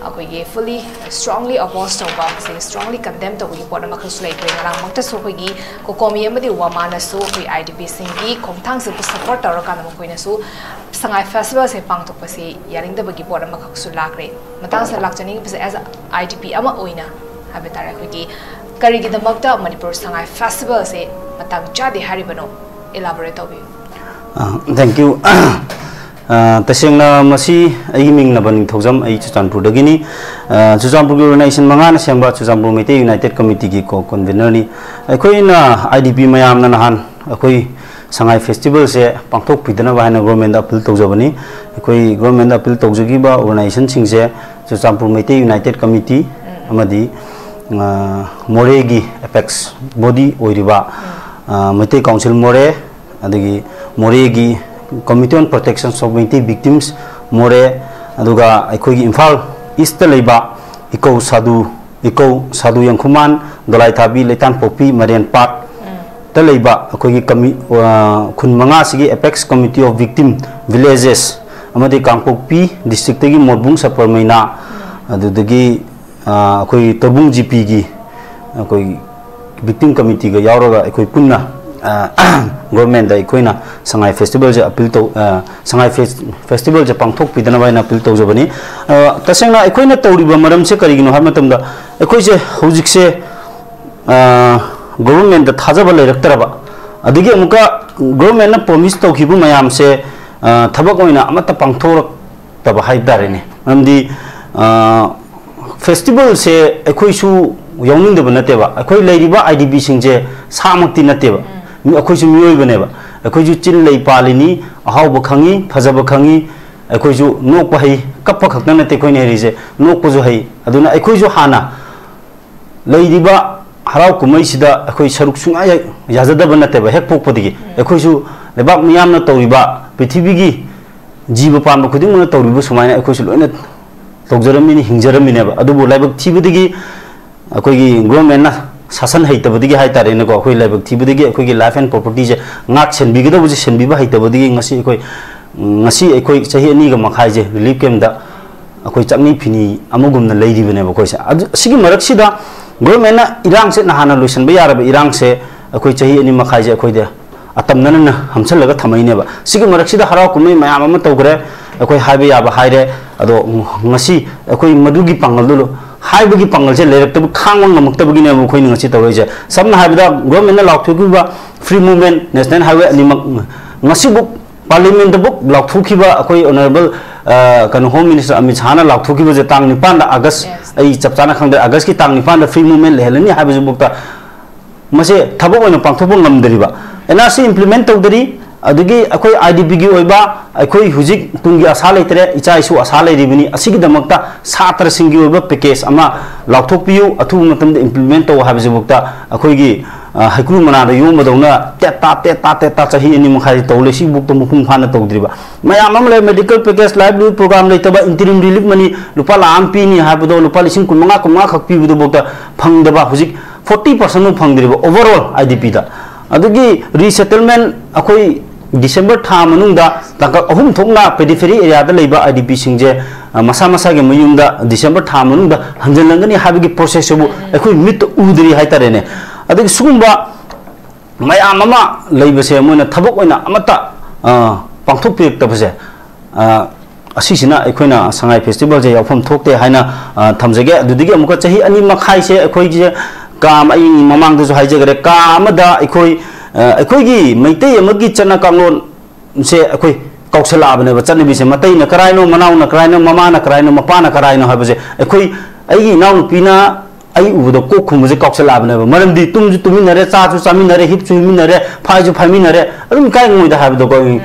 ꯑꯩꯈꯣꯏꯒꯤ fully strongly oppose ꯇꯧꯕ, ꯑꯃꯁꯨꯡ strongly condemn ꯇꯧꯕꯒꯤ ꯄꯣꯠ ꯑꯃꯈꯛꯁꯨ ꯂꯩꯈ꯭ꯔꯦ꯫ ꯉꯔꯥꯡꯃꯛꯇꯁꯨ ꯑꯩꯈꯣꯏꯒꯤ COCOMI ꯑꯃꯗꯤ WAMAꯅꯁꯨ ꯑꯩꯈꯣꯏ IDPꯁꯤꯡꯒꯤ ꯈꯣꯡꯊꯥꯡꯁꯤꯕꯨ support ꯇꯧꯔꯀꯥꯟꯗ ꯃꯈꯣꯏꯅꯁꯨ ꯁꯉꯥꯏ festivalꯁꯦ ꯄꯥꯡꯊꯣꯛꯄꯁꯤ ꯌꯥꯅꯤꯡꯗꯕꯒꯤ ꯄꯣꯠ ꯑꯃꯈꯛꯁꯨ ꯂꯥꯛꯈ꯭ꯔꯦ꯫ ꯃꯇꯥꯡꯁꯤꯗ ꯂꯥꯛꯆꯅꯤꯡꯕꯁꯦ, as a IDP ꯑꯃ ꯑꯣꯏꯅ ꯍꯥꯏꯕ ꯇꯥꯔꯦ, ꯑꯩꯈꯣꯏꯒꯤ ꯀꯔꯤꯒꯤꯗꯃꯛꯇ ꯃꯅꯤꯄꯨꯔ ꯁꯉꯥꯏ festivalꯁꯦ ꯃꯇꯥꯡ ꯆꯥꯗꯦ ꯍꯥꯏꯔꯤꯕꯅꯣ? Elaborate ꯇꯧꯕꯤꯌꯨ꯫ ꯑ, thank you꯫ ꯑ, ꯇꯁꯦꯡꯅ ꯃꯁꯤ ꯑꯩꯒꯤ ꯃꯤꯡ ꯅꯕ ꯅꯤꯡꯊꯧꯖꯝ, ꯑꯩ ꯆꯨꯔꯆꯥꯟꯄꯨꯔꯗꯒꯤꯅꯤ꯫ ꯑ, ꯆꯨꯔꯆꯥꯟꯄꯨꯔꯒꯤ organization ꯃꯉꯥꯅ ꯁꯦꯝꯕ ꯆꯨꯔꯆꯥꯟꯄꯨꯔ ꯃꯩꯇꯩ United Committeeꯒꯤ co-convenerꯅꯤ꯫ ꯑꯩꯈꯣꯏꯅ IDP ꯃꯌꯥꯝꯅ ꯅꯍꯥꯟ ꯑꯩꯈꯣꯏ ꯁꯉꯥꯏ festivalꯁꯦ ꯄꯥꯡꯊꯣꯛꯄꯤꯗꯅꯕ ꯍꯥꯏꯅ governmentꯗ appeal ꯇꯧꯖꯕꯅꯤ꯫ ꯑꯩꯈꯣꯏ governmentꯗ appeal ꯇꯧꯖꯈꯤꯕ organizationꯁꯤꯡꯁꯦ ꯆꯨꯔꯆꯥꯟꯄꯨꯔ ꯃꯩꯇꯩ United Committee ꯑꯃꯗꯤ, ꯑ, ꯃꯣꯔꯦꯒꯤ apex body ꯑꯣꯏꯔꯤꯕ, ꯑ, ꯃꯩꯇꯩ Council ꯃꯣꯔꯦ, ꯑꯗꯒꯤ ꯃꯣꯔꯦꯒꯤ Committee on Protection of Meitei Victims ꯃꯣꯔꯦ, ꯑꯗꯨꯒ ꯑꯩꯈꯣꯏꯒꯤ ꯏꯝꯐꯥꯜ Eastꯇ ꯂꯩꯕ ꯏꯀꯧ ꯁꯥꯗꯨ, ꯏꯀꯧ ꯁꯥꯗꯨ ꯌꯦꯡꯈꯨꯃꯥꯟ, ꯗꯣꯂꯥꯏꯊꯥꯕꯤ, ꯂꯩꯇꯥꯟꯄꯣꯛꯄꯤ, ꯃꯔꯦꯟꯄꯥꯠꯇ ꯂꯩꯕ ꯑꯩꯈꯣꯏꯒꯤ ꯀꯃꯤ-, ꯑ, ꯈꯨꯟ ꯃꯉꯥꯁꯤꯒꯤ Apex Committee of Victim Villages ꯑꯃꯗꯤ ꯀꯥꯡꯄꯣꯛꯄꯤ districtꯇꯒꯤ ꯃꯣꯔꯕꯨꯡ ꯁꯄꯔꯃꯩꯅꯥ, ꯑꯗꯨꯗꯒꯤ, ꯑ, ꯑꯩꯈꯣꯏꯒꯤ ꯇꯧꯕꯨꯡ GPꯒꯤ ꯑꯩꯈꯣꯏ victim committeeꯒ ꯌꯥꯎꯔꯒ ꯑꯩꯈꯣꯏ ꯄꯨꯟꯅ ꯒꯣꯔꯃꯦꯟꯗ ꯑꯩꯈꯣꯏꯅ ꯁꯉꯥꯏ ꯐꯦꯁꯇꯤꯚꯦꯜꯁꯦ ꯑꯄꯤꯜ ꯇꯧ ꯁꯉꯥꯏ ꯐꯦꯁꯇꯤꯚꯦꯜꯁꯦ ꯄꯥꯡꯊꯣꯛꯄꯤꯗꯅꯕ ꯍꯥꯏꯅ ꯑꯄꯤꯜ ꯇꯧꯖꯕꯅꯤ꯫ ꯇꯁꯦꯡꯅ ꯑꯩꯈꯣꯏꯅ ꯇꯧꯔꯤꯕ ꯃꯔꯝꯁꯦ ꯀꯔꯤꯒꯤꯅꯣ ꯍꯥꯏꯕ ꯃꯇꯝꯗ, ꯑꯩꯈꯣꯏꯁꯦ ꯍꯧꯖꯤꯛꯁꯦ ꯒꯣꯕꯔꯃꯦꯟꯗ ꯊꯥꯖꯕ ꯂꯩꯔꯛꯇ꯭ꯔꯕ, ꯑꯗꯒꯤ ꯑꯃꯨꯛꯀ ꯒꯣꯕꯔꯃꯦꯟꯅ ꯄ꯭ꯔꯣꯃꯤꯁ ꯇꯧꯈꯤꯕ ꯃꯌꯥꯝꯁꯦ ꯊꯕꯛ ꯑꯣꯏꯅ ꯑꯃꯠꯇ ꯄꯥꯡꯊꯣꯔꯛꯇꯕ ꯍꯥꯏꯕ ꯇꯥꯔꯦꯅꯦ꯫ ꯃꯔꯝꯗꯤ ꯐꯦꯁꯇꯤꯚꯦꯜꯁꯦ ꯑꯩꯈꯣꯏꯁꯨ ꯌꯥꯎꯅꯤꯡꯗꯕ ꯅꯠꯇꯦꯕ, ꯑꯩꯈꯣꯏ ꯂꯩꯔꯤꯕ ꯑꯥꯏ ꯗꯤ ꯕꯤꯁꯤꯡꯁꯦ ꯁꯥꯃꯛꯇꯤ ꯅꯠꯇꯦꯕ꯫ ꯃꯤ- ꯑꯩꯈꯣꯏꯁꯨ ꯃꯤꯑꯣꯏꯕꯅꯦꯕ꯫ ꯑꯩꯈꯣꯏꯁꯨ ꯆꯤꯟ ꯂꯩ ꯄꯥꯜꯂꯤꯅꯤ, ꯑꯍꯥꯎꯕ ꯈꯪꯉꯤ, ꯐꯖꯕ ꯈꯪꯉꯤ꯫ ꯑꯩꯈꯣꯏꯁꯨ ꯅꯣꯛꯄ ꯍꯩ, ꯀꯞꯄ ꯈꯛꯇ ꯅꯠꯇꯦ ꯑꯩꯈꯣꯏꯅ ꯍꯩꯔꯤꯁꯦ, ꯅꯣꯛꯄꯁꯨ ꯍꯩ꯫ ꯑꯗꯨꯅ ꯑꯩꯈꯣꯏꯁꯨ ꯍꯥꯟꯅ ꯂꯩꯔꯤꯕ ꯍꯔꯥꯎ ꯀꯨꯝꯍꯩꯁꯤꯗ ꯑꯩꯈꯣꯏ ꯁꯔꯨꯛ ꯁꯨꯡꯌꯥ ꯌꯥ- ꯌꯥꯖꯗꯕ ꯅꯠꯇꯦꯕ꯫ ꯍꯦꯛ ꯄꯣꯛꯄꯗꯒꯤ ꯑꯩꯈꯣꯏꯁꯨ ꯂꯩꯕꯥꯛ ꯃꯤꯌꯥꯝꯅ ꯇꯧꯔꯤꯕ, ꯄ꯭ꯔꯤꯊꯤꯕꯤꯒꯤ ꯖꯤꯕ ꯄꯥꯟꯕ ꯈꯨꯗꯤꯡꯃꯛꯅ ꯇꯧꯔꯤꯕ ꯁꯨꯃꯥꯏꯅ ꯑꯩꯈꯣꯏꯁꯨ ꯂꯣꯏꯅ ꯇꯧꯖꯔꯝꯃꯤꯅꯤ, ꯍꯤꯡꯖꯔꯝꯃꯤꯅꯦꯕ꯫ ꯑꯗꯨꯕꯨ ꯂꯥꯏꯕꯛ ꯊꯤꯕꯗꯒꯤ ꯑꯩꯈꯣꯏꯒꯤ ꯒꯣꯔꯃꯦꯟꯅ ꯁꯥꯁꯟ ꯍꯩꯇꯕꯗꯒꯤ ꯍꯥꯏ ꯇꯥꯔꯦꯅꯦꯀꯣ, ꯑꯩꯈꯣꯏ ꯂꯥꯏꯕꯛ ꯊꯤꯕꯗꯒꯤ ꯑꯩꯈꯣꯏꯒꯤ ꯂꯥꯏꯐ ꯑꯦꯟ ꯄ꯭ꯔꯣꯄꯔꯇꯤꯁꯦ ꯉꯥꯛ ꯁꯦꯟꯕꯤꯒꯗꯧꯕꯁꯦ ꯁꯦꯟꯕꯤꯕ ꯍꯩꯇꯕꯗꯒꯤ ꯉꯁꯤ ꯑꯩꯈꯣꯏ, ꯉꯁꯤ ꯑꯩꯈꯣꯏ ꯆꯍꯤ ꯑꯅꯤꯒ ꯃꯈꯥꯏꯁꯦ ꯔꯤꯂꯤꯐ ꯀꯦꯝꯞꯇ ꯑꯩꯈꯣꯏ ꯆꯥꯛꯅꯤ ꯐꯤꯅꯤ ꯑꯃꯒꯨꯝꯅ ꯂꯩꯔꯤꯕꯅꯦꯕ ꯑꯩꯈꯣꯏꯁꯦ꯫ ꯑꯗꯨ, ꯁꯤꯒꯤ ꯃꯔꯛꯁꯤꯗ ꯒꯣꯔꯃꯦꯟꯅ ꯏꯔꯥꯡꯁꯦ ꯅꯍꯥꯟꯅ ꯂꯣꯏꯁꯤꯟꯕ ꯌꯥꯔꯕ ꯏꯔꯥꯡꯁꯦ ꯑꯩꯈꯣꯏ ꯆꯍꯤ ꯑꯅꯤ ꯃꯈꯥꯏꯁꯦ ꯑꯩꯈꯣꯏꯗ ꯑꯇꯝꯅꯅ ꯍꯝꯁꯜꯂꯒ ꯊꯝꯃꯛꯏꯅꯦꯕ꯫ ꯁꯤꯒꯤ ꯃꯔꯛꯁꯤꯗ ꯍꯔꯥꯎ ꯀꯨꯝꯍꯩ ꯃꯌꯥꯝ ꯑꯃ ꯇꯧꯈ꯭ꯔꯦ꯫ ꯑꯩꯈꯣꯏ ꯍꯥꯏꯕ ꯌꯥꯕ ꯍꯥꯏꯔꯦ꯫ ꯑꯗꯣ ꯉꯁꯤ ꯑꯩꯈꯣꯏ ꯃꯗꯨꯒꯤ ꯄꯥꯡꯒꯜꯗꯨ ꯂꯣ-, ꯍꯥꯏꯕꯒꯤ ꯄꯥꯡꯒꯜꯁꯦ ꯂꯩꯔꯛꯇꯕ, ꯈꯥꯡꯕ ꯉꯝꯃꯛꯇꯕꯒꯤꯅꯦꯕ ꯑꯩꯈꯣꯏꯅ ꯉꯁꯤ ꯇꯧꯔꯛꯏꯁꯦ꯫ ꯁꯝꯅ ꯍꯥꯏꯔꯕꯗ ꯒꯣꯔꯃꯦꯟꯅ ꯂꯥꯎꯊꯣꯛꯈꯤꯕ ꯐ꯭ꯔꯤ ꯃꯨꯚꯃꯦꯟ, ꯅꯦꯁꯅꯦꯜ ꯍꯥꯏꯋꯦ ꯑꯅꯤꯃꯛ ꯉꯁꯤꯕꯨꯛ ꯄꯥꯔꯂꯤꯌꯥꯃꯦꯟꯠꯇꯕꯨꯛ ꯂꯥꯎꯊꯣꯛꯈꯤꯕ ꯑꯩꯈꯣꯏ ꯑꯣꯅꯔꯦꯕꯜ, ꯑ, ꯀꯩꯅꯣ, ꯍꯣꯝ ꯃꯤꯅꯤꯁꯇꯔ ꯑꯃꯤꯠ ꯁꯥꯍꯅ ꯂꯥꯎꯊꯣꯛꯈꯤꯕꯁꯦ ꯇꯥꯡ ꯅꯤꯄꯥꯟꯗ ꯑꯥꯒꯁ, Yes. ꯑꯩ ꯆꯞ ꯆꯥꯅ ꯈꯪꯗ꯭ꯔꯦ, ꯑꯥꯒꯁꯀꯤ ꯇꯥꯡ ꯅꯤꯄꯥꯟꯗ ꯐ꯭ꯔꯤ ꯃꯨꯚꯃꯦꯟ ꯂꯩꯍꯜꯂꯅꯤ ꯍꯥꯏꯕꯁꯤꯐꯥꯎꯗ ꯃꯁꯦ ꯊꯕꯛ ꯑꯣꯏꯅ ꯄꯥꯡꯊꯣꯛꯄ ꯉꯝꯗꯔꯤꯕ, ꯑꯦꯟ ꯑꯥꯔ ꯁꯤ ꯏꯝꯄ꯭ꯂꯤꯃꯦꯟꯠ ꯇꯧꯗꯔꯤ꯫ ꯑꯗꯒꯤ ꯑꯩꯈꯣꯏ ꯑꯥꯏ ꯗꯤ ꯄꯤꯒꯤ ꯑꯣꯏꯕ ꯑꯩꯈꯣꯏ ꯍꯧꯖꯤꯛ ꯇꯨꯡꯒꯤ ꯑꯁꯥ ꯂꯩꯇꯔꯦ, ꯏꯆꯥ ꯏꯁꯨ ꯑꯁꯥ ꯂꯩꯔꯤꯕꯅꯤ꯫ ꯑꯁꯤꯒꯤꯗꯃꯛꯇ ꯁꯥꯇ꯭ꯔꯁꯤꯡꯒꯤ ꯑꯣꯏꯕ ꯄꯦꯀꯦꯖ ꯑꯃ ꯂꯥꯎꯊꯣꯛꯄꯤꯌꯨ, ꯑꯊꯨꯕ ꯃꯇꯝꯗ ꯏꯝꯄ꯭ꯂꯤꯃꯦꯟꯠ ꯇꯧ ꯍꯥꯏꯕꯁꯤꯐꯥꯎꯗ ꯑꯩꯈꯣꯏꯒꯤ, ꯑ, ꯍꯩꯀ꯭ꯔꯨ ꯃꯅꯥꯗ ꯌꯣꯝꯕꯗꯧꯅ ꯇꯦꯠ ꯇꯥ, ꯇꯦꯠ ꯇꯥ, ꯇꯦꯠ ꯇꯥ ꯆꯍꯤ ꯑꯅꯤ ꯃꯈꯥꯏ ꯇꯧ ꯂꯩ꯫ ꯁꯤꯐꯥꯎꯗ ꯃꯄꯨꯡ ꯐꯥꯅ ꯇꯧꯗ꯭ꯔꯤꯕ ꯃꯌꯥꯝ ꯑꯃ ꯂꯩ꯫ ꯃꯦꯗꯤꯀꯦꯜ ꯄꯦꯀꯦꯖ, ꯂꯥꯏꯚꯂꯤꯍꯨꯗ ꯄ꯭ꯔꯣꯒ꯭ꯔꯥꯝ ꯂꯩꯇꯕ, ꯏꯟꯇꯤꯔꯤꯝ ꯔꯤꯂꯤꯐ ꯃꯅꯤ ꯂꯨꯄꯥ ꯂꯥꯈ ꯑꯃ ꯄꯤꯅꯤ ꯍꯥꯏꯕꯗꯣ ꯂꯨꯄꯥ ꯂꯤꯁꯤꯡ ꯀꯨꯟ ꯃꯉꯥ, ꯀꯨꯟ ꯃꯉꯥ ꯈꯛ ꯄꯤꯕꯗꯨꯐꯥꯎꯗ ꯐꯪꯗꯕ, ꯍꯧꯖꯤꯛ ꯐꯣꯔꯇꯤ ꯄꯥꯔꯁꯦꯟꯠ ꯐꯥꯎ ꯐꯪꯗ꯭ꯔꯤꯕ ꯑꯣꯚꯔ ꯑꯣꯜ ꯑꯥꯏ ꯗꯤ ꯄꯤꯗ꯫ ꯑꯗꯨꯒꯤ ꯔꯤꯁꯦꯇꯜꯃꯦꯟꯠ ꯑꯩꯈꯣꯏ ꯗꯤꯁꯦꯝꯕꯔ ꯊꯥ ꯃꯅꯨꯡꯗ ꯇꯥꯡꯀꯛ ꯑꯍꯨꯝ ꯊꯣꯛꯅ ꯄꯦꯔꯤꯐꯦꯔꯤ ꯑꯦꯔꯤꯌꯥꯗ ꯂꯩꯕ ꯑꯥꯏ ꯗꯤ ꯄꯤꯁꯤꯡꯁꯦ, ꯑ, ꯃꯁꯥ ꯃꯁꯥꯒꯤ ꯃꯌꯨꯝꯗ ꯗꯤꯁꯦꯝꯕꯔ ꯊꯥ ꯃꯅꯨꯡꯗ ꯍꯟꯖꯤꯜꯂꯝꯒꯅꯤ ꯍꯥꯏꯕꯒꯤ ꯄ꯭ꯔꯣꯁꯦꯁꯁꯤꯕꯨ ꯑꯩꯈꯣꯏ ꯃꯤꯠꯇ ꯎꯗ꯭ꯔꯤ ꯍꯥꯏꯇꯥꯔꯦꯅꯦ꯫ ꯑꯗꯒꯤ ꯁꯤꯒꯨꯝꯕ ꯃꯌꯥꯝ ꯑꯃ ꯂꯩꯕꯁꯦ ꯃꯣꯏꯅ ꯊꯕꯛ ꯑꯣꯏꯅ ꯑꯃꯠꯇ, ꯑ, ꯄꯥꯡꯊꯣꯛꯄꯤꯔꯛꯇꯕꯁꯦ, ꯑ, ꯑꯁꯤꯁꯤꯅ ꯑꯩꯈꯣꯏꯅ ꯁꯉꯥꯏ ꯐꯦꯁꯇꯤꯚꯦꯜꯁꯦ ꯌꯥꯎꯐꯝ ꯊꯣꯛꯇꯦ ꯍꯥꯏꯅ, ꯑ, ꯊꯝꯖꯒꯦ꯫ ꯑꯗꯨꯗꯒꯤ ꯑꯃꯨꯛꯀ ꯆꯍꯤ ꯑꯅꯤ ꯃꯈꯥꯏꯁꯦ ꯑꯩꯈꯣꯏꯒꯤꯁꯦ ꯀꯥ ꯑꯃ, ꯑꯩ ꯃꯃꯥꯡꯗꯁꯨ ꯍꯥꯏꯖꯈ꯭ꯔꯦ, ꯀꯥ ꯑꯃꯗ ꯑꯩꯈꯣꯏ, ꯑ, ꯑꯩꯈꯣꯏꯒꯤ ꯃꯩꯇꯩ ꯑꯃꯒꯤ ꯆꯠꯅ ꯀꯥꯡꯂꯣꯟ ꯁꯦ ꯑꯩꯈꯣꯏ ꯀꯥꯎꯁꯜꯂꯛꯑꯕꯅꯦꯕ꯫ ꯆꯠꯅꯕꯤꯁꯦ, ꯃꯇꯩꯅ ꯀꯔꯥꯏꯅꯣ, ꯃꯅꯥꯎꯅ ꯀꯔꯥꯏꯅꯣ, ꯃꯃꯥꯅ ꯀꯔꯥꯏꯅꯣ, ꯃꯄꯥꯅ ꯀꯔꯥꯏꯅꯣ ꯍꯥꯏꯕꯁꯦ ꯑꯩꯈꯣꯏ, ꯑꯩꯒꯤ ꯏꯅꯥꯎꯅꯨꯄꯤꯅ ꯑꯩ ꯎꯕꯗ ꯀꯣꯛ ꯈꯨꯝꯕꯁꯦ ꯀꯥꯎꯁꯜꯂꯛꯑꯕꯅꯦꯕ꯫ ꯃꯔꯝꯗꯤ ꯇꯨꯝꯁꯨ ꯇꯨꯝꯃꯤꯟꯅꯔꯦ, ꯆꯥꯁꯨ ꯆꯥꯃꯤꯟꯅꯔꯦ, ꯍꯤꯞꯁꯨ ꯍꯤꯞꯃꯤꯟꯅꯔꯦ, ꯐꯥꯏꯁꯨ ꯐꯥꯏꯃꯤꯟꯅꯔꯦ, ꯑꯗꯨꯝ ꯏꯀꯥꯏ ꯈꯨꯝꯃꯣꯏꯗ ꯍꯥꯏꯕꯗꯣꯀꯣ꯫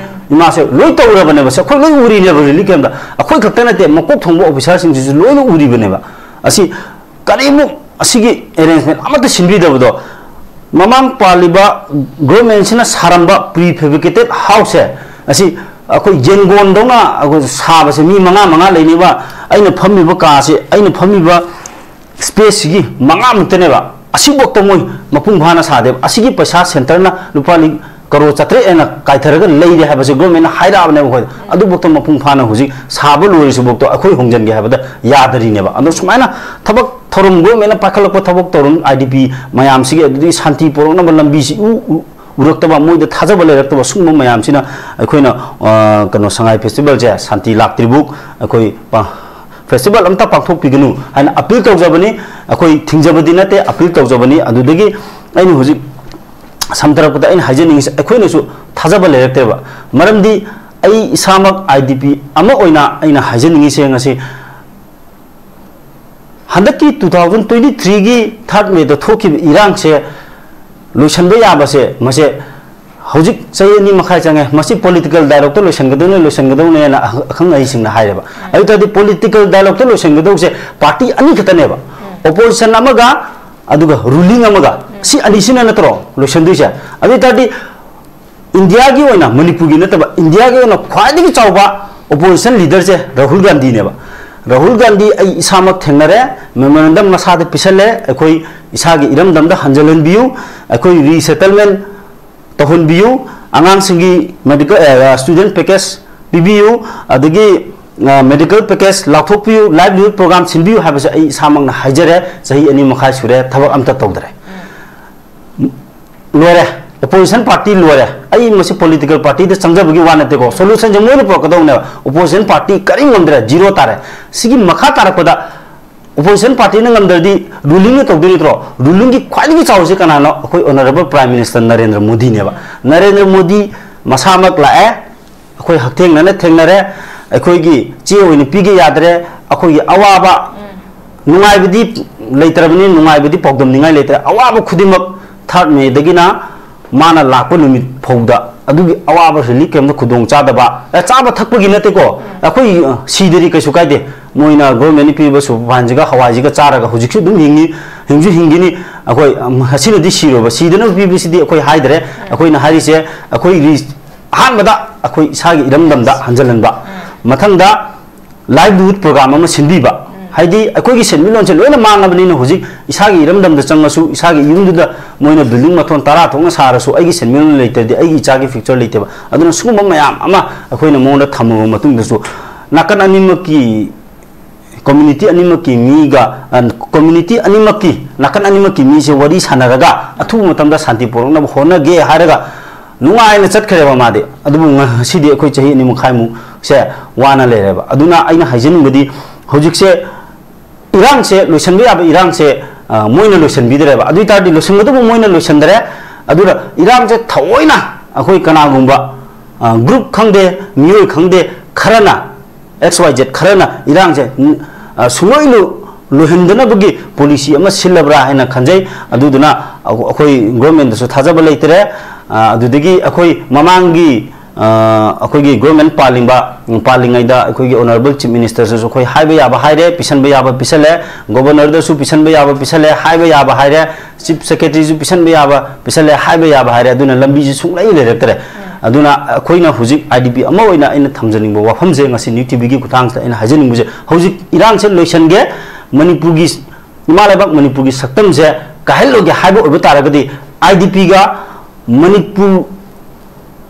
ꯏꯃꯥꯁꯦ ꯂꯣꯏ ꯇꯧꯔꯕꯅꯦꯕ꯫ ꯁꯦ, ꯑꯩꯈꯣꯏ ꯂꯣꯏ ꯎꯔꯤꯅꯦꯕ relief camp ꯇ꯫ ꯑꯩꯈꯣꯏ ꯈꯛꯇ ꯅꯠꯇꯦ, ꯃꯀꯣꯛ ꯊꯣꯡꯕ officer ꯁꯤꯡꯁꯤꯁꯨ ꯂꯣꯏꯅ ꯎꯔꯤꯕꯅꯦꯕ꯫ ꯑꯁꯤ ꯀꯔꯤꯃꯨꯛ ꯑꯁꯤꯒꯤ arrangement ꯑꯃꯠꯇ ꯁꯤꯟꯕꯤꯗꯕꯗꯣ, ꯃꯃꯥꯡ ꯄꯥꯜꯂꯤꯕ government ꯁꯤꯅ ꯁꯥꯔꯝꯕ prefabricated house ꯁꯦ, ꯑꯁꯤ ꯑꯩꯈꯣꯏ ꯌꯦꯟꯒꯣꯟꯗꯧꯅ ꯑꯩꯈꯣꯏ ꯁꯥꯕꯁꯦ, ꯃꯤ ꯃꯉꯥ ꯃꯉꯥ ꯂꯩꯅꯤꯕ, ꯑꯩꯅ ꯐꯝꯃꯤꯕ ꯀꯥꯁꯦ, ꯑꯩꯅ ꯐꯝꯃꯤꯕ space ꯁꯤꯒꯤ ꯃꯉꯥꯃꯨꯛꯇꯅꯦꯕ꯫ ꯑꯁꯤꯐꯥꯎꯗ ꯃꯣꯏ ꯃꯄꯨꯡ ꯐꯥꯅ ꯁꯥꯗꯦꯕ꯫ ꯑꯁꯤꯒꯤ ꯄꯩꯁꯥ centre ꯅ ꯂꯨꯄꯥ ꯂꯤ-, ꯀꯔꯣꯔ ꯆꯥꯇ꯭ꯔꯦꯠ ꯍꯦꯟꯅ ꯀꯥꯏꯊꯔꯒ ꯂꯩꯔꯦ ꯍꯥꯏꯕꯁꯦ government ꯅ ꯍꯥꯏꯔꯛꯑꯕꯅꯦꯕ ꯑꯩꯈꯣꯏꯗ꯫ ꯑꯗꯨꯐꯥꯎꯗ ꯃꯄꯨꯡ ꯐꯥꯅ ꯍꯧꯖꯤꯛ ꯁꯥꯕ ꯂꯣꯏꯔꯁꯤꯐꯥꯎꯗ ꯑꯩꯈꯣꯏ ꯍꯣꯡꯖꯤꯟꯒꯦ ꯍꯥꯏꯕꯗ ꯌꯥꯗꯔꯤꯅꯦꯕ꯫ ꯑꯗꯣ ꯁꯨꯃꯥꯏꯅ ꯊꯕꯛ ꯊꯧꯔꯝ, government ꯅ ꯄꯥꯏꯈꯠꯂꯛꯄ ꯊꯕꯛ ꯊꯧꯔꯝ, I D P ꯃꯌꯥꯝꯁꯤꯒꯤ, ꯑꯗꯨꯗꯒꯤ ꯁꯥꯟꯇꯤ ꯄꯨꯔꯛꯅꯕ ꯂꯝꯕꯤꯁꯤ ꯎ-, ꯎ-, ꯎꯔꯛꯇꯕ, ꯃꯣꯏꯗ ꯊꯥꯖꯕ ꯂꯩꯔꯛꯇꯕ, ꯁꯤꯒꯨꯝꯕ ꯃꯌꯥꯝꯁꯤꯅ ꯑꯩꯈꯣꯏꯅ, ꯑ, ꯀꯩꯅꯣ, ꯁꯉꯥꯏ festival ꯁꯦ ꯁꯥꯟꯇꯤ ꯂꯥꯛꯇ꯭ꯔꯤꯕꯨꯛ ꯑꯩꯈꯣꯏ ꯄ-, festival ꯑꯝꯇ ꯄꯥꯡꯊꯣꯛꯄꯤꯒꯅꯨ ꯍꯥꯏꯅ appeal ꯇꯧꯖꯕꯅꯤ꯫ ꯑꯩꯈꯣꯏ ꯊꯤꯡꯖꯕꯗꯤ ꯅꯠꯇꯦ, appeal ꯇꯧꯖꯕꯅꯤ꯫ ꯑꯗꯨꯗꯒꯤ ꯑꯩꯅ ꯍꯧꯖꯤꯛ ꯁꯝꯊꯔꯛꯄꯗ ꯑꯩꯅ ꯍꯥꯏꯖꯅꯤꯡꯉꯤꯁꯦ, ꯑꯩꯈꯣꯏꯅꯁꯨ ꯊꯥꯖꯕ ꯂꯩꯔꯛꯇꯦꯕ꯫ ꯃꯔꯝꯗꯤ ꯑꯩ ꯏꯁꯥꯃꯛ I D P ꯑꯃ ꯑꯣꯏꯅ ꯑꯩꯅ ꯍꯥꯏꯖꯅꯤꯡꯉꯤꯁꯦ, ꯉꯁꯤ ꯍꯟꯗꯛꯀꯤ two thousand twenty three ꯒꯤ third May ꯗ ꯊꯣꯛꯈꯤꯕ ꯏꯔꯥꯡꯁꯦ ꯂꯣꯏꯁꯤꯟꯕ ꯌꯥꯕꯁꯦ, ꯃꯁꯦ ꯍꯧꯖꯤꯛ ꯆꯍꯤ ꯑꯅꯤ ꯃꯈꯥꯏ ꯆꯪꯉꯦ꯫ ꯃꯁꯤ political dialogue ꯇ ꯂꯣꯏꯁꯤꯟꯒꯗꯧꯅꯦ, ꯂꯣꯏꯁꯤꯟꯒꯗꯧꯅꯦꯅ ꯑꯈꯪ ꯑꯍꯩꯁꯤꯡꯅ ꯍꯥꯏꯔꯦꯕ꯫ ꯑꯗꯨ ꯇꯥꯔꯗꯤ political dialogue ꯇ ꯂꯣꯏꯁꯤꯟꯒꯗꯧꯁꯦ party ꯑꯅꯤ ꯈꯛꯇꯅꯦꯕ, opposition ꯑꯃꯒ ꯑꯗꯨꯒ ruling ꯑꯃꯒ꯫ ꯁꯤ ꯑꯅꯤꯁꯤꯅ ꯅꯠꯇ꯭ꯔꯣ ꯂꯣꯏꯁꯤꯟꯗꯣꯏꯁꯦ? ꯑꯗꯨ ꯑꯣꯏ ꯇꯥꯔꯗꯤ ꯏꯟꯗꯤꯌꯥꯒꯤ ꯑꯣꯏꯅ, ꯃꯅꯤꯄꯨꯔꯒꯤ ꯅꯠꯇꯕ, ꯏꯟꯗꯤꯌꯥꯒꯤ ꯑꯣꯏꯅ ꯈ꯭ꯋꯥꯏꯗꯒꯤ ꯆꯥꯎꯕ opposition leader ꯁꯦ ꯔꯥꯍꯨꯜ ꯒꯥꯟꯙꯤꯅꯦꯕ꯫ ꯔꯥꯍꯨꯜ ꯒꯥꯟꯙꯤ ꯑꯩ ꯏꯁꯥꯃꯛ ꯊꯦꯡꯅꯔꯦ, memorandum ꯃꯁꯥꯗ ꯄꯤꯁꯜꯂꯦ, "ꯑꯩꯈꯣꯏ ꯏꯁꯥꯒꯤ ꯏꯔꯝꯗꯝꯗ ꯍꯟꯖꯤꯜꯍꯟꯕꯤꯌꯨ, ꯑꯩꯈꯣꯏ resettlement ꯇꯧꯍꯟꯕꯤꯌꯨ, ꯑꯉꯥꯡꯁꯤꯡꯒꯤ medical, ꯑ, student package ꯄꯤꯕꯤꯌꯨ, ꯑꯗꯒꯤ, ꯑ, medical package ꯂꯥꯎꯊꯣꯛꯄꯤꯌꯨ, livelihood program ꯁꯤꯟꯕꯤꯌꯨ" ꯍꯥꯏꯕꯁꯦ ꯑꯩ ꯏꯁꯥꯃꯛꯅ ꯍꯥꯏꯖꯔꯦ꯫ ꯆꯍꯤ ꯑꯅꯤ ꯃꯈꯥꯏ ꯁꯨꯔꯦ, ꯊꯕꯛ ꯑꯝꯇ ꯇꯧꯗ꯭ꯔꯦ꯫ ꯂꯣꯏꯔꯦ꯫ ꯑꯣꯄꯣꯖꯤꯁꯟ ꯄꯥꯔꯇꯤ ꯂꯣꯏꯔꯦ, ꯑꯩ ꯃꯁꯤ ꯄꯣꯂꯤꯇꯤꯀꯦꯜ ꯄꯥꯔꯇꯤꯗ ꯆꯪꯖꯕꯒꯤ ꯋꯥ ꯅꯠꯇꯦꯀꯣ, ꯁꯣꯂꯨꯁꯟꯁꯦ ꯃꯣꯏꯅ ꯄꯨꯔꯛꯀꯗꯧꯅꯦꯕ꯫ ꯑꯣꯄꯣꯖꯤꯁꯟ ꯄꯥꯔꯇꯤ ꯀꯔꯤꯝ ꯉꯝꯗ꯭ꯔꯦ, ꯖꯤꯔꯣ ꯇꯥꯔꯦ꯫ ꯁꯤꯒꯤ ꯃꯈꯥ ꯇꯥꯔꯛꯄꯗ ꯑꯣꯄꯣꯖꯤꯁꯟ ꯄꯥꯔꯇꯤꯅ ꯉꯝꯗ꯭ꯔꯗꯤ ꯔꯨꯂꯤꯡꯅ ꯇꯧꯗꯣꯏ ꯅꯠꯇ꯭ꯔꯣ? ꯔꯨꯂꯤꯡꯒꯤ ꯈ꯭ꯋꯥꯏꯗꯒꯤ ꯆꯥꯎꯔꯤꯁꯦ ꯀꯅꯥꯅꯣ? ꯑꯩꯈꯣꯏ ꯑꯣꯅꯔꯦꯕꯜ ꯄ꯭ꯔꯥꯏꯝ ꯃꯤꯅꯤꯁꯇꯔ ꯅꯔꯦꯟꯗ꯭ꯔ ꯃꯣꯗꯤꯅꯦꯕ꯫ ꯅꯔꯦꯟꯗ꯭ꯔ ꯃꯣꯗꯤ ꯃꯁꯥꯃꯛ ꯂꯥꯛꯑꯦ, ꯑꯩꯈꯣꯏ ꯍꯛꯊꯦꯡꯅꯅ ꯊꯦꯡꯅꯔꯦ꯫ ꯑꯩꯈꯣꯏꯒꯤ ꯆꯦ ꯑꯣꯏꯅ ꯄꯤꯒꯦ ꯌꯥꯗ꯭ꯔꯦ, ꯑꯩꯈꯣꯏꯒꯤ ꯑꯋꯥꯕ, ꯅꯨꯡꯉꯥꯏꯕꯗꯤ ꯂꯩꯇ꯭ꯔꯕꯅꯤ, ꯅꯨꯡꯉꯥꯏꯕꯗꯤ ꯄꯥꯎꯗꯝꯅꯤꯡꯉꯥꯏ ꯂꯩꯇ꯭ꯔꯦ꯫ ꯑꯋꯥꯕ ꯈꯨꯗꯤꯡꯃꯛ ꯊꯥꯔꯠ ꯃꯦꯗꯒꯤꯅ ꯃꯥꯅ ꯂꯥꯛꯄ ꯅꯨꯃꯤꯠ ꯐꯥꯎꯗ ꯑꯗꯨꯒꯤ ꯑꯋꯥꯕ ꯔꯤꯂꯤꯐ ꯀꯦꯝꯞꯇ ꯈꯨꯗꯣꯡ ꯆꯥꯗꯕ, ꯑꯦ, ꯆꯥꯕ ꯊꯛꯄꯒꯤ ꯅꯠꯇꯦꯀꯣ, ꯑꯩꯈꯣꯏ, ꯑ, ꯁꯤꯗꯗꯤ ꯀꯩꯁꯨ ꯀꯥꯏꯗꯦ꯫ ꯃꯣꯏꯅ ꯒꯣꯔꯃꯦꯟꯅ ꯄꯤꯕ ꯁꯨꯄꯔꯐꯥꯏꯟꯁꯤꯒ ꯍꯋꯥꯏꯁꯤꯒ ꯆꯥꯔꯒ ꯍꯧꯖꯤꯛꯁꯨ ꯑꯗꯨꯝ ꯍꯤꯡꯉꯤ, ꯍꯤꯡꯁꯨ ꯍꯤꯡꯈꯤꯅꯤ꯫ ꯑꯩꯈꯣꯏ, ꯑꯝ, ꯑꯁꯤꯅꯗꯤ ꯁꯤꯔꯣꯏꯕ꯫ ꯁꯤꯗꯅꯕ ꯄꯤꯕꯁꯤꯗꯤ ꯑꯩꯈꯣꯏ ꯍꯥꯏꯗ꯭ꯔꯦ꯫ ꯑꯩꯈꯣꯏꯅ ꯍꯥꯏꯔꯤꯁꯦ, ꯑꯩꯈꯣꯏ ꯔꯤ-, ꯑꯍꯥꯟꯕꯗ ꯑꯩꯈꯣꯏ ꯏꯁꯥꯒꯤ ꯏꯔꯝꯗꯝꯗ ꯍꯟꯖꯤꯜꯍꯟꯕ, ꯃꯊꯪꯗ ꯂꯥꯏꯚꯂꯤꯍꯨꯗ ꯄ꯭ꯔꯣꯒ꯭ꯔꯥꯝ ꯑꯃ ꯁꯤꯟꯕꯤꯕ, ꯍꯥꯏꯗꯤ ꯑꯩꯈꯣꯏꯒꯤ ꯁꯦꯟꯃꯤꯠꯂꯣꯟꯁꯦ ꯂꯣꯏꯅ ꯃꯥꯡꯉꯕꯅꯤꯅ ꯍꯧꯖꯤꯛ ꯏꯁꯥꯒꯤ ꯏꯔꯝꯗꯝꯗ ꯆꯪꯉꯁꯨ, ꯏꯁꯥꯒꯤ ꯌꯨꯝꯗꯨꯗ ꯃꯣꯏꯅ ꯕꯤꯜꯗꯤꯡ ꯃꯊꯣꯟ ꯇꯔꯥ ꯊꯣꯛꯅ ꯁꯥꯔꯁꯨ ꯑꯩꯒꯤ ꯁꯦꯟꯃꯤꯠꯂꯣꯟ ꯂꯩꯇ꯭ꯔꯗꯤ ꯑꯩꯒꯤ ꯏꯆꯥꯒꯤ ꯐ꯭ꯌꯨꯆꯔ ꯂꯩꯇꯦꯕ꯫ ꯑꯗꯨꯅ ꯁꯤꯒꯨꯝꯕ ꯃꯌꯥꯝ ꯑꯃ ꯑꯩꯈꯣꯏꯅ ꯃꯉꯣꯟꯗ ꯊꯝꯃꯕ ꯃꯇꯨꯡꯗꯁꯨ ꯅꯥꯀꯟ ꯑꯅꯤꯃꯛꯀꯤ, ꯀꯝꯃ꯭ꯌꯨꯅꯤꯇꯤ ꯑꯅꯤꯃꯛꯀꯤ ꯃꯤꯒ, ꯑ, ꯀꯝꯃ꯭ꯌꯨꯅꯤꯇꯤ ꯑꯅꯤꯃꯛꯀꯤ, ꯅꯥꯀꯟ ꯑꯅꯤꯃꯛꯀꯤ ꯃꯤꯁꯦ ꯋꯥꯔꯤ ꯁꯥꯟꯅꯔꯒ ꯑꯊꯨꯕ ꯃꯇꯝꯗ ꯁꯥꯟꯇꯤ ꯄꯨꯔꯛꯅꯕ ꯍꯣꯠꯅꯒꯦ ꯍꯥꯏꯔꯒ ꯅꯨꯡꯉꯥꯏꯅ ꯆꯠꯈ꯭ꯔꯦꯕ ꯃꯥꯗꯤ꯫ ꯑꯗꯨꯕꯨ ꯉꯁꯤꯗꯤ ꯑꯩꯈꯣꯏ ꯆꯍꯤ ꯑꯅꯤ ꯃꯈꯥꯏꯃꯨꯛꯁꯦ ꯋꯥꯅ ꯂꯩꯔꯦꯕ꯫ ꯑꯗꯨꯅ ꯑꯩꯅ ꯍꯥꯏꯖꯅꯤꯡꯕꯗꯤ ꯍꯧꯖꯤꯛꯁꯦ ꯏꯔꯥꯡꯁꯦ ꯂꯣꯏꯁꯤꯟꯕ ꯌꯥꯕ ꯏꯔꯥꯡꯁꯦ, ꯑ, ꯃꯣꯏꯅ ꯂꯣꯏꯁꯤꯟꯕꯤꯗ꯭ꯔꯦꯕ꯫ ꯑꯗꯨ ꯑꯣꯏ ꯇꯥꯔꯗꯤ ꯂꯣꯏꯁꯤꯟꯒꯗꯕ ꯃꯣꯏꯅ ꯂꯣꯏꯁꯤꯟꯗ꯭ꯔꯦ꯫ ꯑꯗꯨꯅ ꯏꯔꯥꯡꯁꯦ ꯊꯑꯣꯏꯅ ꯑꯩꯈꯣꯏ ꯀꯅꯥꯒꯨꯝꯕ, ꯑ, ꯒ꯭ꯔꯨꯞ ꯈꯪꯗꯦ, ꯃꯤꯑꯣꯏ ꯈꯪꯗꯦ, ꯈꯔꯅ, ꯑꯦꯛꯁ ꯋꯥꯏ ꯖꯦꯠ ꯈꯔꯅ ꯏꯔꯥꯡꯁꯦ, ꯎꯝ, ꯑ, ꯁꯨꯡꯂꯣꯏ ꯂꯨ-, ꯂꯣꯏꯍꯟꯗꯅꯕꯒꯤ ꯄꯣꯂꯤꯁꯤ ꯑꯃ ꯁꯤꯜꯂꯕ꯭ꯔꯥ ꯍꯥꯏꯅ ꯈꯟꯖꯩ꯫ ꯑꯗꯨꯗꯨꯅ ꯑꯩꯈꯣꯏ ꯒꯣꯔꯃꯦꯟꯗꯁꯨ ꯊꯥꯖꯕ ꯂꯩꯇ꯭ꯔꯦ꯫ ꯑ, ꯑꯗꯨꯗꯒꯤ ꯑꯩꯈꯣꯏ ꯃꯃꯥꯡꯒꯤ, ꯑ, ꯑꯩꯈꯣꯏꯒꯤ ꯒꯣꯔꯃꯦꯟ ꯄꯥꯜꯂꯤꯕ, ꯎꯝ, ꯄꯥꯜꯂꯤꯉꯩꯗ ꯑꯩꯈꯣꯏꯒꯤ ꯑꯣꯅꯔꯦꯕꯜ ꯆꯤꯐ ꯃꯤꯅꯤꯁꯇꯔꯁꯨ ꯑꯩꯈꯣꯏ ꯍꯥꯏꯕ ꯌꯥꯕ ꯍꯥꯏꯔꯦ, ꯄꯤꯁꯟꯕ ꯌꯥꯕ ꯄꯤꯁꯜꯂꯦ, ꯒꯣꯕꯔꯅꯔꯗꯁꯨ ꯄꯤꯁꯟꯕ ꯌꯥꯕ ꯄꯤꯁꯜꯂꯦ, ꯍꯥꯏꯕ ꯌꯥꯕ ꯍꯥꯏꯔꯦ, ꯆꯤꯐ ꯁꯦꯀ꯭ꯔꯦꯇꯔꯤꯁꯨ ꯄꯤꯁꯟꯕ ꯌꯥꯕ ꯄꯤꯁꯜꯂꯦ, ꯍꯥꯏꯕ ꯌꯥꯕ ꯍꯥꯏꯔꯦ꯫ ꯑꯗꯨꯅ ꯂꯝꯕꯤꯁꯤ ꯁꯨꯡꯂꯩ ꯂꯩꯔꯛꯇ꯭ꯔꯦ꯫ ꯎꯝ꯫ ꯑꯗꯨꯅ ꯑꯩꯈꯣꯏꯅ ꯍꯧꯖꯤꯛ ꯑꯥꯏ ꯗꯤ ꯄꯤ ꯑꯃ ꯑꯣꯏꯅ ꯑꯩꯅ ꯊꯝꯖꯅꯤꯡꯕ ꯋꯥꯐꯝꯁꯦ, ꯉꯁꯤ ꯅ꯭ꯌꯨ ꯇꯤ ꯚꯤꯒꯤ ꯈꯨꯠꯊꯥꯡꯁꯤꯗ ꯑꯩꯅ ꯍꯥꯏꯖꯅꯤꯡꯕꯁꯦ, ꯍꯧꯖꯤꯛ ꯏꯔꯥꯡꯁꯦ ꯂꯣꯏꯁꯟꯒꯦ, ꯃꯅꯤꯄꯨꯔꯒꯤ ꯏꯃꯥ ꯂꯩꯕꯥꯛ ꯃꯅꯤꯄꯨꯔꯒꯤ ꯁꯛꯇꯝꯁꯦ ꯀꯥꯏꯍꯜꯂꯣꯏꯒꯦ ꯍꯥꯏꯕ ꯑꯣꯏꯕ ꯇꯥꯔꯒꯗꯤ, ꯑꯥꯏ ꯗꯤ ꯄꯤꯒ ꯃꯅꯤꯄꯨꯔ,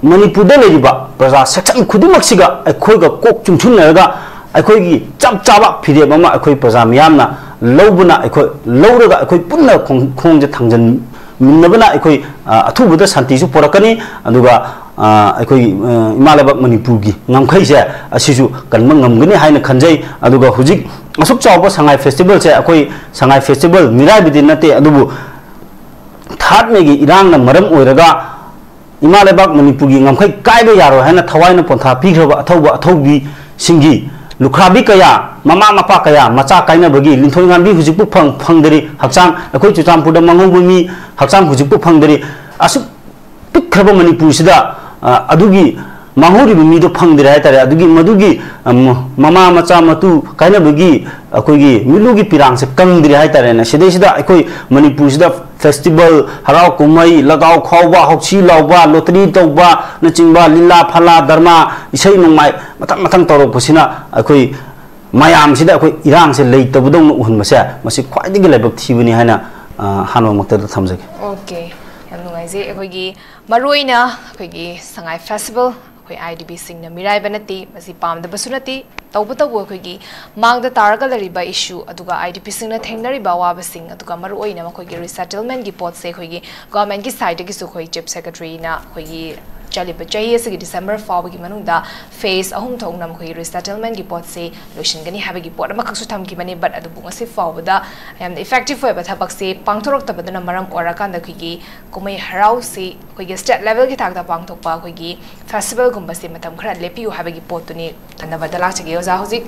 ꯃꯅꯤꯄꯨꯔꯗ ꯂꯩꯔꯤꯕ ꯄ꯭ꯔꯖꯥ ꯁꯦꯛꯁꯟ ꯈꯨꯗꯤꯡꯃꯛꯁꯤꯒ ꯑꯩꯈꯣꯏꯒ ꯀꯣꯛ ꯆꯨꯡꯁꯤꯟꯅꯔꯒ ꯑꯩꯈꯣꯏꯒꯤ ꯆꯞ ꯆꯥꯕ ꯐꯤꯔꯦꯞ ꯑꯃ ꯑꯩꯈꯣꯏ ꯄ꯭ꯔꯖꯥ ꯃꯤꯌꯥꯝꯅ ꯂꯧꯕꯅ, ꯑꯩꯈꯣꯏ ꯂꯧꯔꯒ ꯑꯩꯈꯣꯏ ꯄꯨꯟꯅ ꯈꯣꯡ-, ꯈꯣꯡꯁꯦ ꯊꯥꯡꯖꯟ-, ꯃꯤꯟꯅꯕꯅ ꯑꯩꯈꯣꯏ ꯑ, ꯑꯊꯨꯕꯗ ꯁꯥꯟꯇꯤꯁꯨ ꯄꯨꯔꯛꯀꯅꯤ꯫ ꯑꯗꯨꯒ ꯑ, ꯑꯩꯈꯣꯏꯒꯤ ꯑ, ꯏꯃꯥ ꯂꯩꯕꯥꯛ ꯃꯅꯤꯄꯨꯔꯒꯤ ꯉꯝꯈꯩꯁꯦ ꯑꯁꯤꯁꯨ ꯀꯟꯕ ꯉꯝꯒꯅꯤ ꯍꯥꯏꯅ ꯈꯟꯖꯩ꯫ ꯑꯗꯨꯒ ꯍꯧꯖꯤꯛ ꯑꯁꯨꯛ ꯆꯥꯎꯕ ꯁꯉꯥꯏ ꯐꯦꯁꯇꯤꯚꯦꯜꯁꯦ, ꯑꯩꯈꯣꯏ ꯁꯉꯥꯏ ꯐꯦꯁꯇꯤꯚꯦꯜ ꯃꯤꯔꯥꯏꯕꯗꯤ ꯅꯠꯇꯦ, ꯑꯗꯨꯕꯨ ꯊꯥꯔꯠ ꯃꯦꯒꯤ ꯏꯔꯥꯡꯅ ꯃꯔꯝ ꯑꯣꯏꯔꯒ ꯏꯃꯥ ꯂꯩꯕꯥꯛ ꯃꯅꯤꯄꯨꯔꯒꯤ ꯉꯝꯈꯩ ꯀꯥꯏꯕ ꯌꯥꯔꯣꯏ ꯍꯥꯏꯅ ꯊꯋꯥꯏꯅ ꯄꯣꯟꯊꯥ ꯄꯤꯈ꯭ꯔꯕ ꯑꯊꯧꯕ ꯑꯊꯧꯕꯤꯁꯤꯡꯒꯤ ꯂꯨꯈ꯭ꯔꯥꯕꯤ ꯀꯌꯥ, ꯃꯃꯥ ꯃꯄꯥ ꯀꯌꯥ, ꯃꯆꯥ ꯀꯥꯏꯅꯕꯒꯤ ꯂꯤꯟꯊꯣꯏ ꯉꯥꯟꯕꯤ ꯍꯧꯖꯤꯛꯄꯨ ꯐꯪ-, ꯐꯪꯗꯔꯤ꯫ ꯍꯛꯆꯥꯡ, ꯑꯩꯈꯣꯏ ꯆꯨꯔꯆꯥꯟꯄꯨꯔꯗ ꯃꯥꯡꯍꯧꯕ ꯃꯤ ꯍꯛꯆꯥꯡ ꯍꯧꯖꯤꯛꯄꯨ ꯐꯪꯗꯔꯤ꯫ ꯑꯁꯨꯛ ꯄꯤꯛꯈ꯭ꯔꯕ ꯃꯅꯤꯄꯨꯔꯁꯤꯗ, ꯑ, ꯑꯗꯨꯒꯤ ꯃꯥꯡꯍꯧꯔꯤꯕ ꯃꯤꯗꯣ ꯐꯪꯗ꯭ꯔꯦ ꯍꯥꯏꯇꯥꯔꯦ꯫ ꯑꯗꯨꯒꯤ ꯃꯗꯨꯒꯤ, ꯑ, ꯃ-, ꯃꯃꯥ ꯃꯆꯥ ꯃꯇꯨ ꯀꯥꯏꯅꯕꯒꯤ ꯑꯩꯈꯣꯏꯒꯤ ꯃꯤꯠꯂꯨꯒꯤ ꯄꯤꯔꯥꯡꯁꯦ ꯀꯪꯗ꯭ꯔꯦ ꯍꯥꯏꯇꯥꯔꯦꯅꯦ꯫ ꯁꯤꯗꯩꯁꯤꯗ ꯑꯩꯈꯣꯏ ꯃꯅꯤꯄꯨꯔꯁꯤꯗ ꯐꯦꯁꯇꯤꯚꯦꯜ, ꯍꯔꯥꯎ ꯀꯨꯝꯍꯩ, ꯂꯒꯥꯎ ꯈꯥꯎꯕ, ꯍꯧꯁꯤ ꯂꯥꯎꯕ, ꯂꯣꯇꯔꯤ ꯇꯧꯕꯅꯆꯤꯡꯕ, ꯂꯤꯂꯥ ꯐꯂꯥ, ꯗꯔꯃꯥ, ꯏꯁꯩ ꯅꯣꯡꯃꯥꯏ ꯃꯊꯪ ꯃꯊꯪ ꯇꯧꯔꯛꯄꯁꯤꯅ ꯑꯩꯈꯣꯏ ꯃꯌꯥꯝꯁꯤꯗ ꯑꯩꯈꯣꯏ ꯏꯔꯥꯡꯁꯦ ꯂꯩꯇꯕꯗꯧꯅ ꯎꯍꯟꯕꯁꯦ, ꯃꯁꯤ ꯈ꯭ꯋꯥꯏꯗꯒꯤ ꯂꯥꯏꯕꯛ ꯊꯤꯕꯅꯤ ꯍꯥꯏꯅ, ꯑ, ꯑꯍꯥꯟꯕꯃꯛꯇꯗ ꯊꯝꯖꯒꯦ꯫ ꯑꯣꯀꯦ, ꯌꯥꯝ ꯅꯨꯡꯉꯥꯏꯖꯩ꯫ ꯑꯩꯈꯣꯏꯒꯤ ꯃꯔꯨꯑꯣꯏꯅ ꯑꯩꯈꯣꯏꯒꯤ ꯁꯉꯥꯏ ꯐꯦꯁꯇꯤꯚꯦꯜ ꯑꯩꯈꯣꯏ ꯑꯥꯏ ꯗꯤ ꯄꯤꯁꯤꯡꯅ ꯃꯤꯔꯥꯏꯕ ꯅꯠꯇꯦ, ꯃꯁꯤ ꯄꯥꯝꯗꯕꯁꯨ ꯅꯠꯇꯦ꯫ ꯇꯧꯕꯇꯕꯨ ꯑꯩꯈꯣꯏꯒꯤ ꯃꯥꯡꯗ ꯇꯥꯔꯒ ꯂꯩꯔꯤꯕ ꯏꯁꯨ, ꯑꯗꯨꯒ ꯑꯥꯏ ꯗꯤ ꯄꯤꯁꯤꯡꯅ ꯊꯦꯡꯅꯔꯤꯕ ꯑꯋꯥꯕꯁꯤꯡ, ꯑꯗꯨꯒ ꯃꯔꯨꯑꯣꯏꯅ ꯃꯈꯣꯏꯒꯤ ꯔꯤꯁꯦꯇꯜꯃꯦꯟꯒꯤ ꯄꯣꯠꯁꯦ ꯑꯩꯈꯣꯏꯒꯤ ꯒꯣꯔꯃꯦꯟꯒꯤ ꯁꯥꯏꯠꯇꯒꯤꯁꯨ ꯑꯩꯈꯣꯏ ꯆꯤꯐ ꯁꯦꯀ꯭ꯔꯦꯇꯔꯤꯅ ꯑꯩꯈꯣꯏꯒꯤ ꯆꯠꯂꯤꯕ ꯆꯍꯤ ꯑꯁꯤꯒꯤ ꯗꯤꯁꯦꯝꯕꯔ ꯐꯥꯎꯕꯒꯤ ꯃꯅꯨꯡꯗ ꯐꯦꯁ ꯑꯍꯨꯝ ꯊꯣꯛꯅ ꯃꯈꯣꯏꯒꯤ ꯔꯤꯁꯦꯇꯜꯃꯦꯟꯒꯤ ꯄꯣꯠꯁꯦ ꯂꯣꯏꯁꯤꯟꯒꯅꯤ ꯍꯥꯏꯕꯒꯤ ꯄꯣꯠ ꯑꯃꯈꯛꯁꯨ ꯊꯝꯈꯤꯕꯅꯤ꯫ ꯕꯠ ꯑꯗꯨꯕꯨ ꯉꯁꯤ ꯐꯥꯎꯕꯗ ꯌꯥꯝꯅ ꯏꯐꯦꯛꯇꯤꯚ ꯑꯣꯏꯕ ꯊꯕꯛꯁꯦ ꯄꯥꯡꯊꯣꯔꯛꯇꯕꯗꯨꯅ ꯃꯔꯝ ꯑꯣꯏꯔꯀꯥꯟꯗ ꯑꯩꯈꯣꯏꯒꯤ ꯀꯨꯝꯍꯩ ꯍꯔꯥꯎꯁꯤ ꯑꯩꯈꯣꯏꯒꯤ ꯁ꯭ꯇꯦꯠ ꯂꯦꯚꯦꯜꯒꯤ ꯊꯥꯛꯇ ꯄꯥꯡꯊꯣꯛꯄ ꯑꯩꯈꯣꯏꯒꯤ ꯐꯦꯁꯇꯤꯚꯦꯜꯒꯨꯝꯕꯁꯦ ꯃꯇꯝ ꯈꯔ ꯂꯦꯞꯄꯤꯌꯨ ꯍꯥꯏꯕꯒꯤ ꯄꯣꯠꯇꯨꯅꯤ ꯇꯥꯟꯅꯕꯗ ꯂꯥꯛꯆꯒꯦ꯫ ꯑꯣꯖꯥ, ꯍꯧꯖꯤꯛ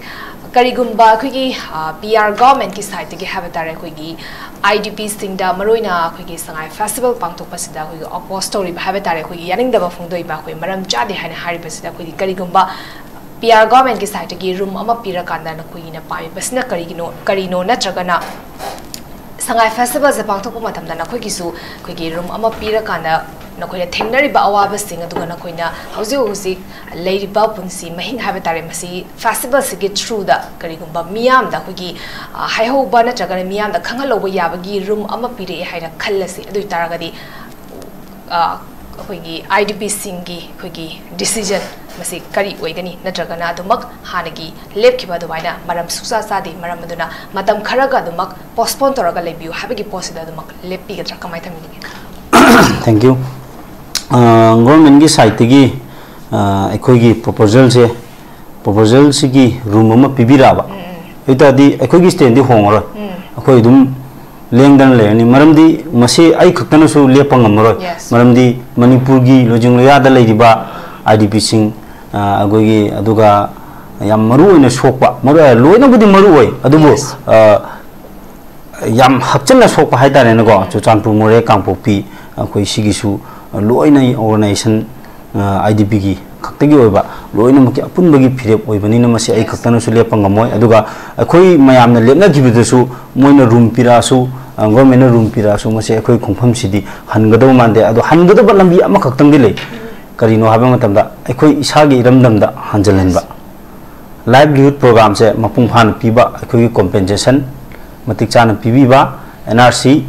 ꯀꯔꯤꯒꯨꯝꯕ ꯑꯩꯈꯣꯏꯒꯤ, ꯑ, ꯄꯤ ꯑꯥꯔ ꯒꯣꯔꯃꯦꯟꯠꯀꯤ ꯁꯥꯏꯠꯇꯒꯤ ꯍꯥꯏꯕ ꯇꯥꯔꯦ, ꯑꯩꯈꯣꯏꯒꯤ ꯑꯥꯏ ꯗꯤ ꯄꯤꯁꯤꯡꯗ, ꯃꯔꯨꯑꯣꯏꯅ ꯑꯩꯈꯣꯏꯒꯤ ꯁꯉꯥꯏ ꯐꯦꯁꯇꯤꯚꯦꯜ ꯄꯥꯡꯊꯣꯛꯄꯁꯤꯗ ꯑꯩꯈꯣꯏꯒꯤ ꯑꯣꯄꯣꯁ ꯇꯧꯔꯤꯕ ꯍꯥꯏꯕ ꯇꯥꯔꯦ, ꯑꯩꯈꯣꯏꯒꯤ ꯌꯥꯅꯤꯡꯗꯕ ꯐꯣꯡꯗꯣꯛꯏꯕ, ꯑꯩꯈꯣꯏ ꯃꯔꯝ ꯆꯥꯗꯦ ꯍꯥꯏꯅ ꯍꯥꯏꯔꯤꯕꯁꯤꯗ ꯑꯩꯈꯣꯏꯒꯤ ꯀꯔꯤꯒꯨꯝꯕ ꯄꯤ ꯑꯥꯔ ꯒꯣꯔꯃꯦꯟꯠꯀꯤ ꯁꯥꯏꯠꯇꯒꯤ ꯔꯨꯝ ꯑꯃ ꯄꯤꯔꯀꯥꯟꯗ ꯅꯈꯣꯏꯒꯤꯅ ꯄꯥꯝꯃꯤꯕꯁꯤꯅ ꯀꯔꯤꯒꯤꯅꯣ, ꯀꯔꯤꯅꯣ? ꯅꯠꯇ꯭ꯔꯒꯅ ꯁꯉꯥꯏ ꯐꯦꯁꯇꯤꯚꯦꯜꯁꯦ ꯄꯥꯡꯊꯣꯛꯄ ꯃꯇꯝꯗ ꯅꯈꯣꯏꯒꯤꯁꯨ ꯑꯩꯈꯣꯏꯒꯤ ꯔꯨꯝ ꯑꯃ ꯄꯤꯔꯀꯥꯟꯗ ꯅꯈꯣꯏꯅ ꯊꯦꯡꯅꯔꯤꯕ ꯑꯋꯥꯕꯁꯤꯡ, ꯑꯗꯨꯒ ꯅꯈꯣꯏꯅ ꯍꯧꯖꯤꯛ ꯍꯧꯖꯤꯛ ꯂꯩꯔꯤꯕ ꯄꯨꯟꯁꯤ ꯃꯍꯤꯡ ꯍꯥꯏꯕ ꯇꯥꯔꯦ, ꯃꯁꯤ ꯐꯦꯁꯇꯤꯚꯦꯜꯁꯤꯒꯤ ꯊ꯭ꯔꯨꯗ ꯀꯔꯤꯒꯨꯝꯕ ꯃꯤꯌꯥꯝꯗ ꯑꯩꯈꯣꯏꯒꯤ, ꯑ, ꯍꯥꯏꯍꯧꯕ ꯅꯠꯇ꯭ꯔꯒꯅ ꯃꯤꯌꯥꯝꯗ ꯈꯪꯍꯜꯍꯧꯕ ꯌꯥꯕꯒꯤ ꯔꯨꯝ ꯑꯃ ꯄꯤꯔꯛꯑꯦ ꯍꯥꯏꯅ ꯈꯜꯂꯁꯤ꯫ ꯑꯗꯨ ꯑꯣꯏ ꯇꯥꯔꯒꯗꯤ, ꯑ, ꯑꯩꯈꯣꯏꯒꯤ ꯑꯥꯏ ꯗꯤ ꯄꯤꯁꯤꯡꯒꯤ ꯑꯩꯈꯣꯏꯒꯤ ꯗꯤꯁꯤꯖꯟ ꯃꯁꯤ ꯀꯔꯤ ꯑꯣꯏꯒꯅꯤ? ꯅꯠꯇ꯭ꯔꯒꯅ ꯑꯗꯨꯃꯛ ꯍꯥꯟꯅꯒꯤ ꯂꯦꯞꯈꯤꯕ ꯑꯗꯨꯃꯥꯏꯅ ꯃꯔꯝ ꯁꯨꯛꯆꯥ ꯆꯥꯗꯦ, ꯃꯔꯝ ꯑꯗꯨꯅ ꯃꯇꯝ ꯈꯔꯒ ꯑꯗꯨꯃꯛ ꯄꯣꯁꯄꯣꯟ ꯇꯧꯔꯒ ꯂꯩꯕꯤꯌꯨ ꯍꯥꯏꯕꯒꯤ ꯄꯣꯠꯁꯤꯗ ꯑꯗꯨꯃꯛ ꯂꯦꯞꯄꯤꯒꯗ꯭ꯔꯥ? ꯀꯃꯥꯏꯅ ꯊꯝꯕꯤꯅꯤꯡꯉꯤ? Thank you. ꯒꯣꯔꯃꯦꯟꯒꯤ ꯁꯥꯏꯠꯇꯒꯤ ꯑꯩꯈꯣꯏꯒꯤ ꯄ꯭ꯔꯣꯄꯣꯖꯦꯜꯁꯦ ꯄ꯭ꯔꯣꯄꯣꯖꯦꯜꯁꯤꯒꯤ ꯔꯨꯝ ꯑꯃ ꯄꯤꯕꯤꯔꯛꯑꯕ ꯑꯗꯨ ꯑꯣꯏꯇꯥꯔꯗꯤ ꯑꯩꯈꯣꯏꯒꯤ ꯁ꯭ꯇꯦꯟꯗꯤ ꯍꯣꯡꯉꯔꯣꯏ꯫ ꯑꯩꯈꯣꯏ ꯑꯗꯨꯝ ꯂꯦꯡꯗꯅ ꯂꯩꯔꯅꯤ꯫ ꯃꯔꯝꯗꯤ ꯃꯁꯤ ꯑꯩ ꯈꯛꯇꯅꯁꯨ ꯂꯦꯞꯄ ꯉꯝꯃꯔꯣꯏ꯫ Yes. ꯃꯔꯝꯗꯤ ꯃꯅꯤꯄꯨꯔꯒꯤ ꯂꯣꯏꯖꯤꯡ ꯂꯣꯌꯥꯗ ꯂꯩꯔꯤꯕ ꯑꯥꯏ ꯗꯤ ꯄꯤꯁꯤꯡ, ꯑꯩꯈꯣꯏꯒꯤ, ꯑꯗꯨꯒ ꯌꯥꯝ ꯃꯔꯨ ꯑꯣꯏꯅ ꯁꯣꯛꯄ, ꯃꯔꯨ ꯂꯣꯏꯅꯕꯨꯗꯤ ꯃꯔꯨ ꯑꯣꯏ, ꯑꯗꯨꯕꯨ Yes. ꯌꯥꯝ ꯍꯛꯆꯤꯟꯅ ꯁꯣꯛꯄ ꯍꯥꯏꯇꯥꯔꯦꯅꯦꯀꯣ꯫ ꯆꯨꯔꯆꯥꯟꯄꯨꯔ, ꯃꯣꯔꯦ, ꯀꯥꯡꯄꯣꯛꯄꯤ, ꯑꯩꯈꯣꯏ ꯁꯤꯒꯤꯁꯨ ꯂꯣꯏꯅ ꯑꯣꯔꯒꯅꯥꯏꯖꯦꯁꯟ, ꯑꯥꯏ ꯗꯤ ꯄꯤꯒꯤ ꯈꯛꯇꯒꯤ ꯑꯣꯏꯕ ꯂꯣꯏꯅꯃꯛꯀꯤ ꯑꯄꯨꯟꯕꯒꯤ ꯐꯤꯔꯦꯞ ꯑꯣꯏꯕꯅꯤꯅ ꯃꯁꯤ ꯑꯩ ꯈꯛꯇꯅꯁꯨ ꯂꯦꯞꯄ ꯉꯝꯃꯣꯏ꯫ ꯑꯗꯨꯒ ꯑꯩꯈꯣꯏ ꯃꯌꯥꯝꯅ ꯂꯦꯞꯅꯈꯤꯕꯗꯁꯨ ꯃꯣꯏꯅ ꯔꯨꯝ ꯄꯤꯔꯛꯑꯁꯨ, ꯒꯣꯔꯃꯦꯟꯅ ꯔꯨꯝ ꯄꯤꯔꯛꯑꯁꯨ, ꯃꯁꯤ ꯑꯩꯈꯣꯏ ꯈꯣꯡꯐꯝꯁꯤꯗꯤ ꯍꯟꯒꯗꯧ ꯃꯥꯟꯗꯦ꯫ ꯑꯗꯣ ꯍꯟꯒꯗꯕ ꯂꯝꯕꯤ ꯑꯃꯈꯛꯇꯪꯗꯤ ꯂꯩ꯫ ꯀꯔꯤꯅꯣ ꯍꯥꯏꯕ ꯃꯇꯝꯗ ꯑꯩꯈꯣꯏ ꯏꯁꯥꯒꯤ ꯏꯔꯝꯗꯝꯗ ꯍꯟꯖꯤꯜꯍꯟꯕ꯫ ꯂꯥꯏꯚꯂꯤꯍꯨꯗ ꯄ꯭ꯔꯣꯒ꯭ꯔꯥꯝꯁꯦ ꯃꯄꯨꯡ ꯐꯥꯅ ꯄꯤꯕ, ꯑꯩꯈꯣꯏꯒꯤ ꯀꯣꯝꯄꯦꯟꯁꯦꯁꯟ ꯃꯇꯤꯛ ꯆꯥꯅ ꯄꯤꯕꯤꯕ, ꯑꯦꯟ ꯑꯥꯔ ꯁꯤ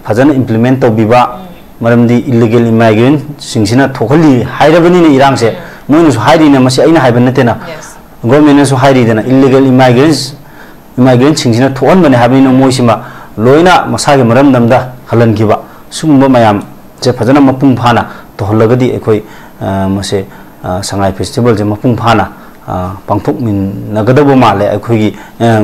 ꯐꯖꯅ ꯏꯝꯄ꯭ꯂꯤꯃꯦꯟ ꯇꯧꯕꯤꯕ, ꯃꯔꯝꯗꯤ ꯏꯜꯂꯤꯒꯦꯜ ꯏꯃꯥꯏꯒ꯭ꯔꯦꯟꯁꯤꯡꯁꯤꯅ ꯊꯣꯛꯍꯜꯂꯤ ꯍꯥꯏꯔꯕꯅꯤꯅ ꯏꯔꯥꯡꯁꯦ꯫ ꯃꯣꯏꯅꯁꯨ ꯍꯥꯏꯔꯤꯅꯦ, ꯃꯁꯤ ꯑꯩꯅ ꯍꯥꯏꯕ ꯅꯠꯇꯦꯅ, Yes. ꯒꯣꯔꯃꯦꯟꯅꯁꯨ ꯍꯥꯏꯔꯤꯗꯅ, ꯏꯜꯂꯤꯒꯦꯜ ꯏꯃꯥꯏꯒ꯭ꯔꯦꯟꯁ ꯏꯃꯥꯏꯒ꯭ꯔꯦꯟꯁꯤꯡꯁꯤꯅ ꯊꯣꯛꯍꯟꯕꯅꯦ ꯍꯥꯏꯕꯅꯤꯅ ꯃꯣꯏꯁꯤꯃ ꯂꯣꯏꯅ ꯃꯁꯥꯒꯤ ꯃꯔꯝꯗꯝꯗ ꯍꯜꯍꯟꯈꯤꯕ꯫ ꯁꯤꯒꯨꯝꯕ ꯃꯌꯥꯝꯁꯦ ꯐꯖꯅ ꯃꯄꯨꯡ ꯐꯥꯅ ꯇꯧꯍꯜꯂꯒꯗꯤ ꯑꯩꯈꯣꯏ, ꯑ, ꯃꯁꯦ, ꯑ, ꯁꯉꯥꯏ ꯐꯦꯁꯇꯤꯚꯦꯜꯁꯦ ꯃꯄꯨꯡ ꯐꯥꯅ, ꯑ, ꯄꯥꯡꯊꯣꯛꯃꯤꯟꯅꯒꯗꯕ ꯃꯥꯜꯂꯦ꯫ ꯑꯩꯈꯣꯏꯒꯤ, ꯑ,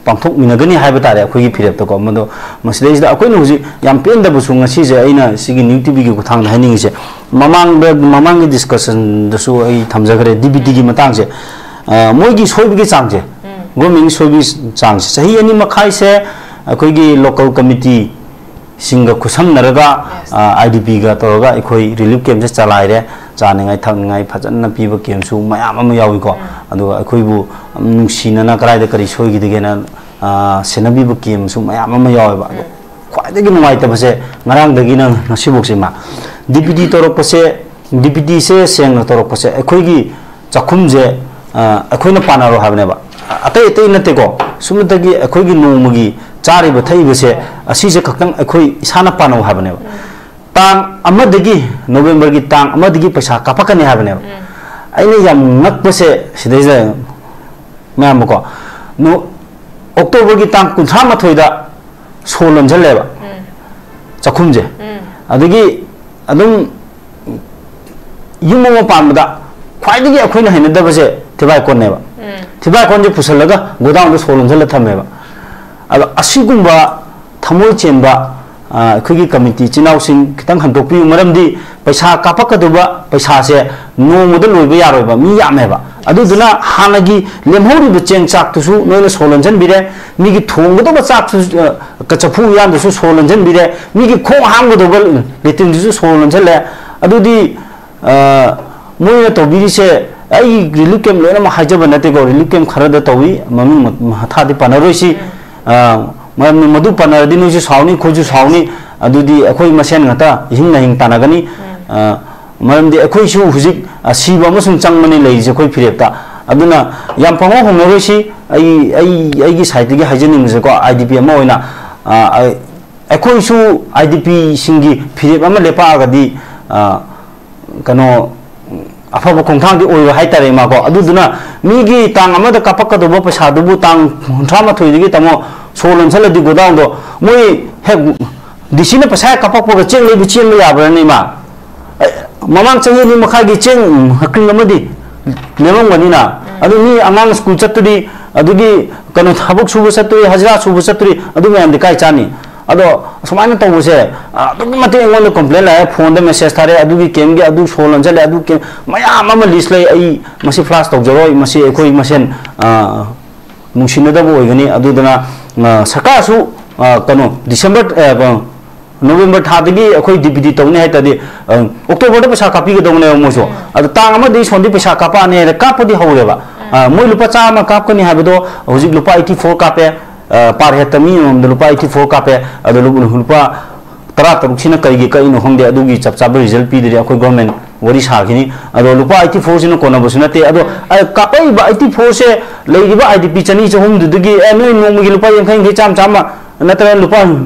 ꯄꯥꯡꯊꯣꯛꯃꯤꯟꯅꯒꯅꯤ ꯍꯥꯏꯕ ꯇꯥꯔꯦ ꯑꯩꯈꯣꯏꯒꯤ ꯐꯤꯔꯦꯞꯇꯀꯣ꯫ ꯃꯗꯣ ꯃꯁꯤꯗꯩꯁꯤꯗ ꯑꯩꯈꯣꯏꯅ ꯍꯧꯖꯤꯛ ꯌꯥꯝ ꯄꯦꯟꯗꯕꯁꯨ, ꯉꯁꯤꯁꯦ ꯑꯩꯅ ꯁꯤꯒꯤ ꯅ꯭ꯌꯨ ꯇꯤ ꯚꯤꯒꯤ ꯈꯨꯠꯊꯥꯡꯗ ꯍꯥꯏꯅꯤꯡꯉꯤꯁꯦ, ꯃꯃꯥꯡꯗ, ꯃꯃꯥꯡꯒꯤ ꯗꯤꯁꯀꯁꯟꯗꯁꯨ ꯑꯩ ꯊꯝꯖꯈ꯭ꯔꯦ, ꯗꯤ ꯕꯤ ꯇꯤꯒꯤ ꯃꯇꯥꯡꯁꯦ꯫ ꯑ, ꯃꯣꯏꯒꯤ ꯁꯣꯏꯕꯒꯤ ꯆꯥꯡꯁꯦ, ꯒꯣꯔꯃꯦꯟꯒꯤ ꯁꯣꯏꯕꯒꯤ ꯆꯥꯡꯁꯦ, ꯆꯍꯤ ꯑꯅꯤ ꯃꯈꯥꯏꯁꯦ ꯑꯩꯈꯣꯏꯒꯤ ꯂꯣꯀꯦꯜ ꯀꯃꯤꯇꯤꯁꯤꯡꯒ ꯈꯨꯠꯁꯝꯅꯔꯒ, ꯑꯥꯏ ꯗꯤ ꯄꯤꯒ ꯇꯧꯔꯒ ꯑꯩꯈꯣꯏ ꯔꯤꯂꯤꯐ ꯀꯦꯝꯁꯦ ꯆꯂꯥꯏꯔꯦ꯫ ꯆꯥꯅꯤꯡꯉꯥꯏ ꯊꯛꯅꯤꯡꯉꯥꯏ ꯐꯖꯅ ꯄꯤꯕ ꯀꯦꯝꯁꯨ ꯃꯌꯥꯝ ꯑꯃ ꯌꯥꯎꯏꯀꯣ꯫ ꯑꯗꯨꯒ ꯑꯩꯈꯣꯏꯕꯨ ꯅꯨꯡꯁꯤꯅꯅ ꯀꯗꯥꯏꯗ ꯀꯔꯤ ꯁꯣꯏꯈꯤꯗꯒꯦꯅ, ꯑ, ꯁꯦꯟꯅꯕꯤꯕ ꯀꯦꯝꯁꯨ ꯃꯌꯥꯝ ꯑꯃ ꯌꯥꯎꯋꯦꯕ꯫ ꯑꯗꯣ ꯈ꯭ꯋꯥꯏꯗꯒꯤ ꯅꯨꯡꯉꯥꯏꯇꯕꯁꯦ ꯉꯔꯥꯡꯗꯒꯤꯅ ꯉꯁꯤꯐꯥꯎꯁꯦ, ꯏꯃꯥ, ꯗꯤ ꯕꯤ ꯇꯤ ꯇꯧꯔꯛꯄꯁꯦ, ꯗꯤ ꯕꯤ ꯇꯤꯁꯦ ꯁꯦꯡꯅ ꯇꯧꯔꯛꯄꯁꯦ, ꯑꯩꯈꯣꯏꯒꯤ ꯆꯥꯛꯈꯨꯝꯁꯦ, ꯑ, ꯑꯩꯈꯣꯏꯅ ꯄꯥꯟꯅꯔꯣ ꯍꯥꯏꯕꯅꯦꯕ꯫ ꯑꯇꯩ ꯑꯇꯩ ꯅꯠꯇꯦꯀꯣ, ꯁꯨꯞꯅꯇꯒꯤ ꯑꯩꯈꯣꯏꯒꯤ ꯅꯣꯡꯃꯒꯤ ꯆꯥꯔꯤꯕ ꯊꯛꯏꯕꯁꯦ, ꯑꯁꯤꯁꯦ ꯈꯛꯇꯪ ꯑꯩꯈꯣꯏ ꯏꯁꯥꯅ ꯄꯥꯟꯅꯧ ꯍꯥꯏꯕꯅꯦꯕ꯫ ꯇꯥꯡ ꯑꯃꯗꯒꯤ, ꯅꯣꯕꯦꯝꯕꯔꯒꯤ ꯇꯥꯡ ꯑꯃꯗꯒꯤ ꯄꯩꯁꯥ ꯀꯥꯞꯄꯛꯀꯅꯤ ꯍꯥꯏꯕꯅꯦꯕ꯫ ꯑꯩꯅ ꯌꯥꯝ ꯉꯛꯄꯁꯦ ꯁꯤꯗꯩꯁꯤꯗ, ꯃꯌꯥꯝꯕꯀꯣ, ꯅꯣ-, ꯑꯣꯛꯇꯣꯕꯔꯒꯤ ꯇꯥꯡ ꯀꯨꯟꯊ꯭ꯔꯥ ꯃꯥꯊꯣꯏꯗ ꯁꯣ ꯂꯣꯟꯁꯤꯜꯂꯦꯕ ꯆꯥꯛꯈꯨꯝꯁꯦ꯫ ꯑꯗꯒꯤ ꯑꯗꯨꯝ ꯌꯨꯝ ꯑꯃ ꯄꯥꯟꯕꯗ ꯈ꯭ꯋꯥꯏꯗꯒꯤ ꯑꯩꯈꯣꯏꯅ ꯍꯩꯅꯗꯕꯁꯦ ꯊꯤꯕꯥꯏꯀꯣꯟꯅꯦꯕ꯫ ꯊꯤꯕꯥꯏꯀꯣꯟꯁꯦ ꯄꯨꯁꯜꯂꯒ ꯒꯣꯗꯥꯎꯟꯗ ꯁꯣ ꯂꯣꯟꯁꯤꯜꯂ ꯊꯝꯃꯦꯕ꯫ ꯑꯗꯣ ꯑꯁꯤꯒꯨꯝꯕ ꯊꯃꯣꯏ ꯆꯦꯟꯕ, ꯑ, ꯑꯩꯈꯣꯏꯒꯤ ꯀꯃꯤꯇꯤ ꯏꯆꯤꯟ ꯏꯅꯥꯎꯁꯤꯡ ꯈꯤꯇꯪ ꯍꯟꯗꯣꯛꯄꯤꯌꯨ, ꯃꯔꯝꯗꯤ ꯄꯩꯁꯥ ꯀꯥꯞꯄꯛꯀꯗꯧꯕ ꯄꯩꯁꯥꯁꯦ ꯅꯣꯡꯃꯗ ꯂꯣꯏꯕ ꯌꯥꯔꯣꯏꯕ, ꯃꯤ ꯌꯥꯝꯃꯦꯕ꯫ ꯑꯗꯨꯗꯨꯅ ꯍꯥꯟꯅꯒꯤ ꯂꯦꯝꯍꯧꯔꯤꯕ ꯆꯦꯡ ꯆꯥꯛꯇꯨꯁꯨ ꯅꯣꯏꯅ ꯁꯣ ꯂꯣꯟꯁꯤꯟꯕꯤꯔꯦ, ꯃꯤꯒꯤ ꯊꯣꯡꯒꯗꯧꯕ ꯆꯥꯛꯇꯨ, ꯑ, ꯆꯐꯨ ꯎꯌꯥꯟꯗꯨꯁꯨ ꯁꯣ ꯂꯣꯟꯁꯤꯟꯕꯤꯔꯦ, ꯃꯤꯒꯤ ꯈꯣꯡ ꯍꯥꯝꯒꯗꯧꯕ ꯂꯦꯇ꯭ꯔꯤꯟꯗꯨꯁꯨ ꯁꯣ ꯂꯣꯟꯁꯤꯜꯂꯦ꯫ ꯑꯗꯨꯗꯤ ꯑ, ꯃꯣꯏꯅ ꯇꯧꯕꯤꯔꯤꯁꯦ, ꯑꯩ ꯔꯤꯂꯤꯐ ꯀꯦꯝꯞ ꯂꯣꯏꯅꯃꯛ ꯍꯥꯏꯖꯕ ꯅꯠꯇꯦꯀꯣ, ꯔꯤꯂꯤꯐ ꯀꯦꯝꯞ ꯈꯔꯗ ꯇꯧꯏ, ꯃꯃꯤꯡ ꯃ-, ꯃꯊꯥꯗꯤ ꯄꯟꯅꯔꯣꯏꯁꯤ꯫ ꯑ, ꯃꯔꯝꯗꯤ ꯃꯗꯨ ꯄꯟꯅꯔꯗꯤ ꯅꯣꯏꯁꯨ ꯁꯥꯎꯅꯤ, ꯑꯩꯈꯣꯏꯁꯨ ꯁꯥꯎꯅꯤ, ꯑꯗꯨꯗꯤ ꯑꯩꯈꯣꯏ ꯃꯁꯦꯟ ꯉꯥꯛꯇ ꯏꯍꯤꯡ ꯅꯥꯍꯤꯡ ꯇꯥꯟꯅꯒꯅꯤ꯫ ꯑ, ꯃꯔꯝꯗꯤ ꯑꯩꯈꯣꯏꯁꯨ ꯍꯧꯖꯤꯛ, ꯑ, ꯁꯤꯕ ꯑꯃꯁꯨꯡ ꯆꯪꯕꯅꯤ ꯂꯩꯔꯤꯁꯦ ꯑꯩꯈꯣꯏ ꯐꯤꯔꯦꯞꯇ꯫ ꯑꯗꯨꯅ ꯌꯥꯝ ꯄꯪꯍꯧ ꯍꯧꯅꯔꯣꯏꯁꯤ꯫ ꯑꯩ, ꯑꯩ, ꯑꯩꯒꯤ ꯁꯥꯏꯠꯇꯒꯤ ꯍꯥꯏꯖꯅꯤꯡꯕꯁꯦꯀꯣ, ꯑꯥꯏ ꯗꯤ ꯄꯤ ꯑꯃ ꯑꯣꯏꯅ, ꯑ, ꯑꯩ-, ꯑꯩꯈꯣꯏꯁꯨ ꯑꯥꯏ ꯗꯤ ꯄꯤꯁꯤꯡꯒꯤ ꯐꯤꯔꯦꯞ ꯑꯃ ꯂꯦꯞꯄꯛꯑꯒꯗꯤ, ꯑ, ꯀꯩꯅꯣ, ꯑꯐꯕ ꯈꯣꯡꯊꯥꯡꯗꯤ ꯑꯣꯏꯔꯣꯏ ꯍꯥꯏꯇꯥꯔꯦ, ꯏꯃꯥꯀꯣ꯫ ꯑꯗꯨꯗꯨꯅ ꯃꯤꯒꯤ ꯇꯥꯡ ꯑꯃꯗ ꯀꯥꯞꯄꯛꯀꯗꯧꯕ ꯄꯩꯁꯥꯗꯨꯕꯨ ꯇꯥꯡ ꯀꯨꯟꯊ꯭ꯔꯥ ꯃꯥꯊꯣꯏꯗꯒꯤ, ꯇꯥꯃꯣ, ꯁꯣ ꯂꯣꯟꯁꯜꯂꯗꯤ ꯒꯣꯗꯥꯎꯟꯗꯣ, ꯃꯣꯏ ꯍꯦꯛ ꯗꯤ ꯁꯤꯅ ꯄꯩꯁꯥ ꯍꯦꯛ ꯀꯥꯞꯄꯛꯄꯒ ꯆꯦꯡ ꯂꯩꯕ ꯆꯦꯟꯕ ꯌꯥꯕ꯭ꯔꯥꯅꯦ, ꯏꯃꯥ? ꯑꯦ, ꯃꯃꯥꯡ ꯆꯍꯤ ꯑꯅꯤ ꯃꯈꯥꯏꯒꯤ ꯆꯦꯡ ꯍꯀ꯭ꯔꯤꯡ ꯑꯃꯗꯤ ꯂꯦꯝꯃꯝꯒꯅꯤꯅ꯫ ꯑꯗꯨ ꯃꯤ ꯑꯉꯥꯡ ꯁ꯭ꯀꯨꯜ ꯆꯠꯇꯣꯔꯤ, ꯑꯗꯨꯒꯤ ꯀꯩꯅꯣ, ꯊꯕꯛ ꯁꯨꯕ ꯆꯠꯇꯣꯔꯤ, ꯍꯖꯤꯔꯥ ꯁꯨꯕ ꯆꯠꯇꯣꯔꯤ, ꯑꯗꯨ ꯃꯌꯥꯝꯗꯤ ꯀꯥꯏ ꯆꯥꯅꯤ? ꯑꯗꯣ ꯑꯁꯨꯃꯥꯏꯅ ꯇꯧꯕꯁꯦ, ꯑ, ꯑꯗꯨꯛꯀꯤ ꯃꯇꯤꯛ ꯑꯩꯉꯣꯟꯗ ꯀꯝꯄ꯭ꯂꯦꯟ ꯂꯥꯛꯑꯦ, ꯐꯣꯟꯗ ꯃꯦꯁꯦꯖ ꯊꯥꯔꯛꯑꯦ, ꯑꯗꯨꯒꯤ ꯀꯦꯝꯒꯤ ꯑꯗꯨ ꯁꯣ ꯂꯣꯟꯁꯤꯜꯂꯦ, ꯑꯗꯨ ꯀꯦꯝ ꯃꯌꯥꯝ ꯑꯃ ꯂꯤꯁ ꯂꯩ꯫ ꯑꯩ ꯃꯁꯤ ꯐ꯭ꯂꯥꯁ ꯇꯧꯖꯔꯣꯏ, ꯃꯁꯤ ꯑꯩꯈꯣꯏ ꯃꯁꯦꯟ, ꯑ, ꯅꯨꯡꯁꯤꯅꯗꯕ ꯑꯣꯏꯒꯅꯤ꯫ ꯑꯗꯨꯗꯨꯅ, ꯑ, ꯁꯔꯀꯥꯔꯁꯨ, ꯑ, ꯀꯩꯅꯣ, ꯗꯤꯁꯦꯝꯕꯔ, ꯑ, ꯀꯩꯅꯣ, ꯅꯣꯕꯦꯝꯕꯔ ꯊꯥꯗꯒꯤ ꯑꯩꯈꯣꯏ ꯗꯤ ꯕꯤ ꯇꯤ ꯇꯧꯅꯤ ꯍꯥꯏ ꯇꯥꯔꯗꯤ, ꯑ, ꯑꯣꯛꯇꯣꯕꯔꯗ ꯄꯩꯁꯥ ꯀꯥꯞꯄꯤꯒꯗꯧꯅꯦꯕ ꯃꯣꯏꯁꯨ꯫ ꯑꯗꯣ ꯇꯥꯡ ꯑꯃꯗꯒꯤ ꯁꯣꯝꯗꯤ ꯄꯩꯁꯥ ꯀꯥꯞꯄꯛꯑꯅꯤ ꯍꯥꯏꯅ ꯀꯥꯞꯄꯗꯤ ꯍꯧꯔꯦꯕ꯫ ꯑ, ꯃꯣꯏ ꯂꯨꯄꯥ ꯆꯥꯝꯃ ꯀꯥꯞꯀꯅꯤ ꯍꯥꯏꯕꯗꯣ ꯍꯧꯖꯤꯛ ꯂꯨꯄꯥ ꯑꯩꯠꯇꯤ ꯐꯣꯔ ꯀꯥꯞꯄꯦ꯫ ꯑ, ꯄꯥꯔ ꯍꯦꯠꯇ ꯃꯤ ꯑꯃꯃꯝꯗ ꯂꯨꯄꯥ ꯑꯩꯠꯇꯤ ꯐꯣꯔ ꯀꯥꯞꯄꯦ꯫ ꯑꯗꯣ ꯂꯨ-, ꯂꯨꯄꯥ ꯇꯔꯥ ꯇꯔꯨꯛꯁꯤꯅ ꯀꯔꯤꯒꯤ ꯀꯛꯏꯅꯣ ꯈꯪꯗꯦ, ꯑꯗꯨꯒꯤ ꯆꯞ ꯆꯥꯕ ꯔꯤꯖꯜ ꯄꯤꯗ꯭ꯔꯤ꯫ ꯑꯩꯈꯣꯏ ꯒꯣꯔꯃꯦꯟ ꯋꯥꯔꯤ ꯁꯥꯈꯤꯅꯤ꯫ ꯑꯗꯣ ꯂꯨꯄꯥ ꯑꯩꯠꯇꯤ ꯐꯣꯔꯁꯤꯅ ꯀꯣꯟꯅꯕꯁꯨ ꯅꯠꯇꯦ꯫ ꯑꯗꯣ, ꯑ, ꯀꯥꯞꯄꯛꯏꯕ ꯑꯩꯠꯇꯤ ꯐꯣꯔꯁꯦ ꯂꯩꯔꯤꯕ ꯑꯥꯏ ꯗꯤ ꯄꯤ ꯆꯅꯤ ꯆꯍꯨꯝꯗꯨꯗꯒꯤ, ꯑꯦ, ꯅꯣꯏ ꯅꯣꯡꯃꯒꯤ ꯂꯨꯄꯥ ꯌꯥꯡꯈꯩ ꯌꯥꯡꯈꯩ, ꯆꯥꯝꯃ ꯆꯥꯝꯃ ꯅꯠꯇ꯭ꯔꯒ ꯂꯨꯄꯥ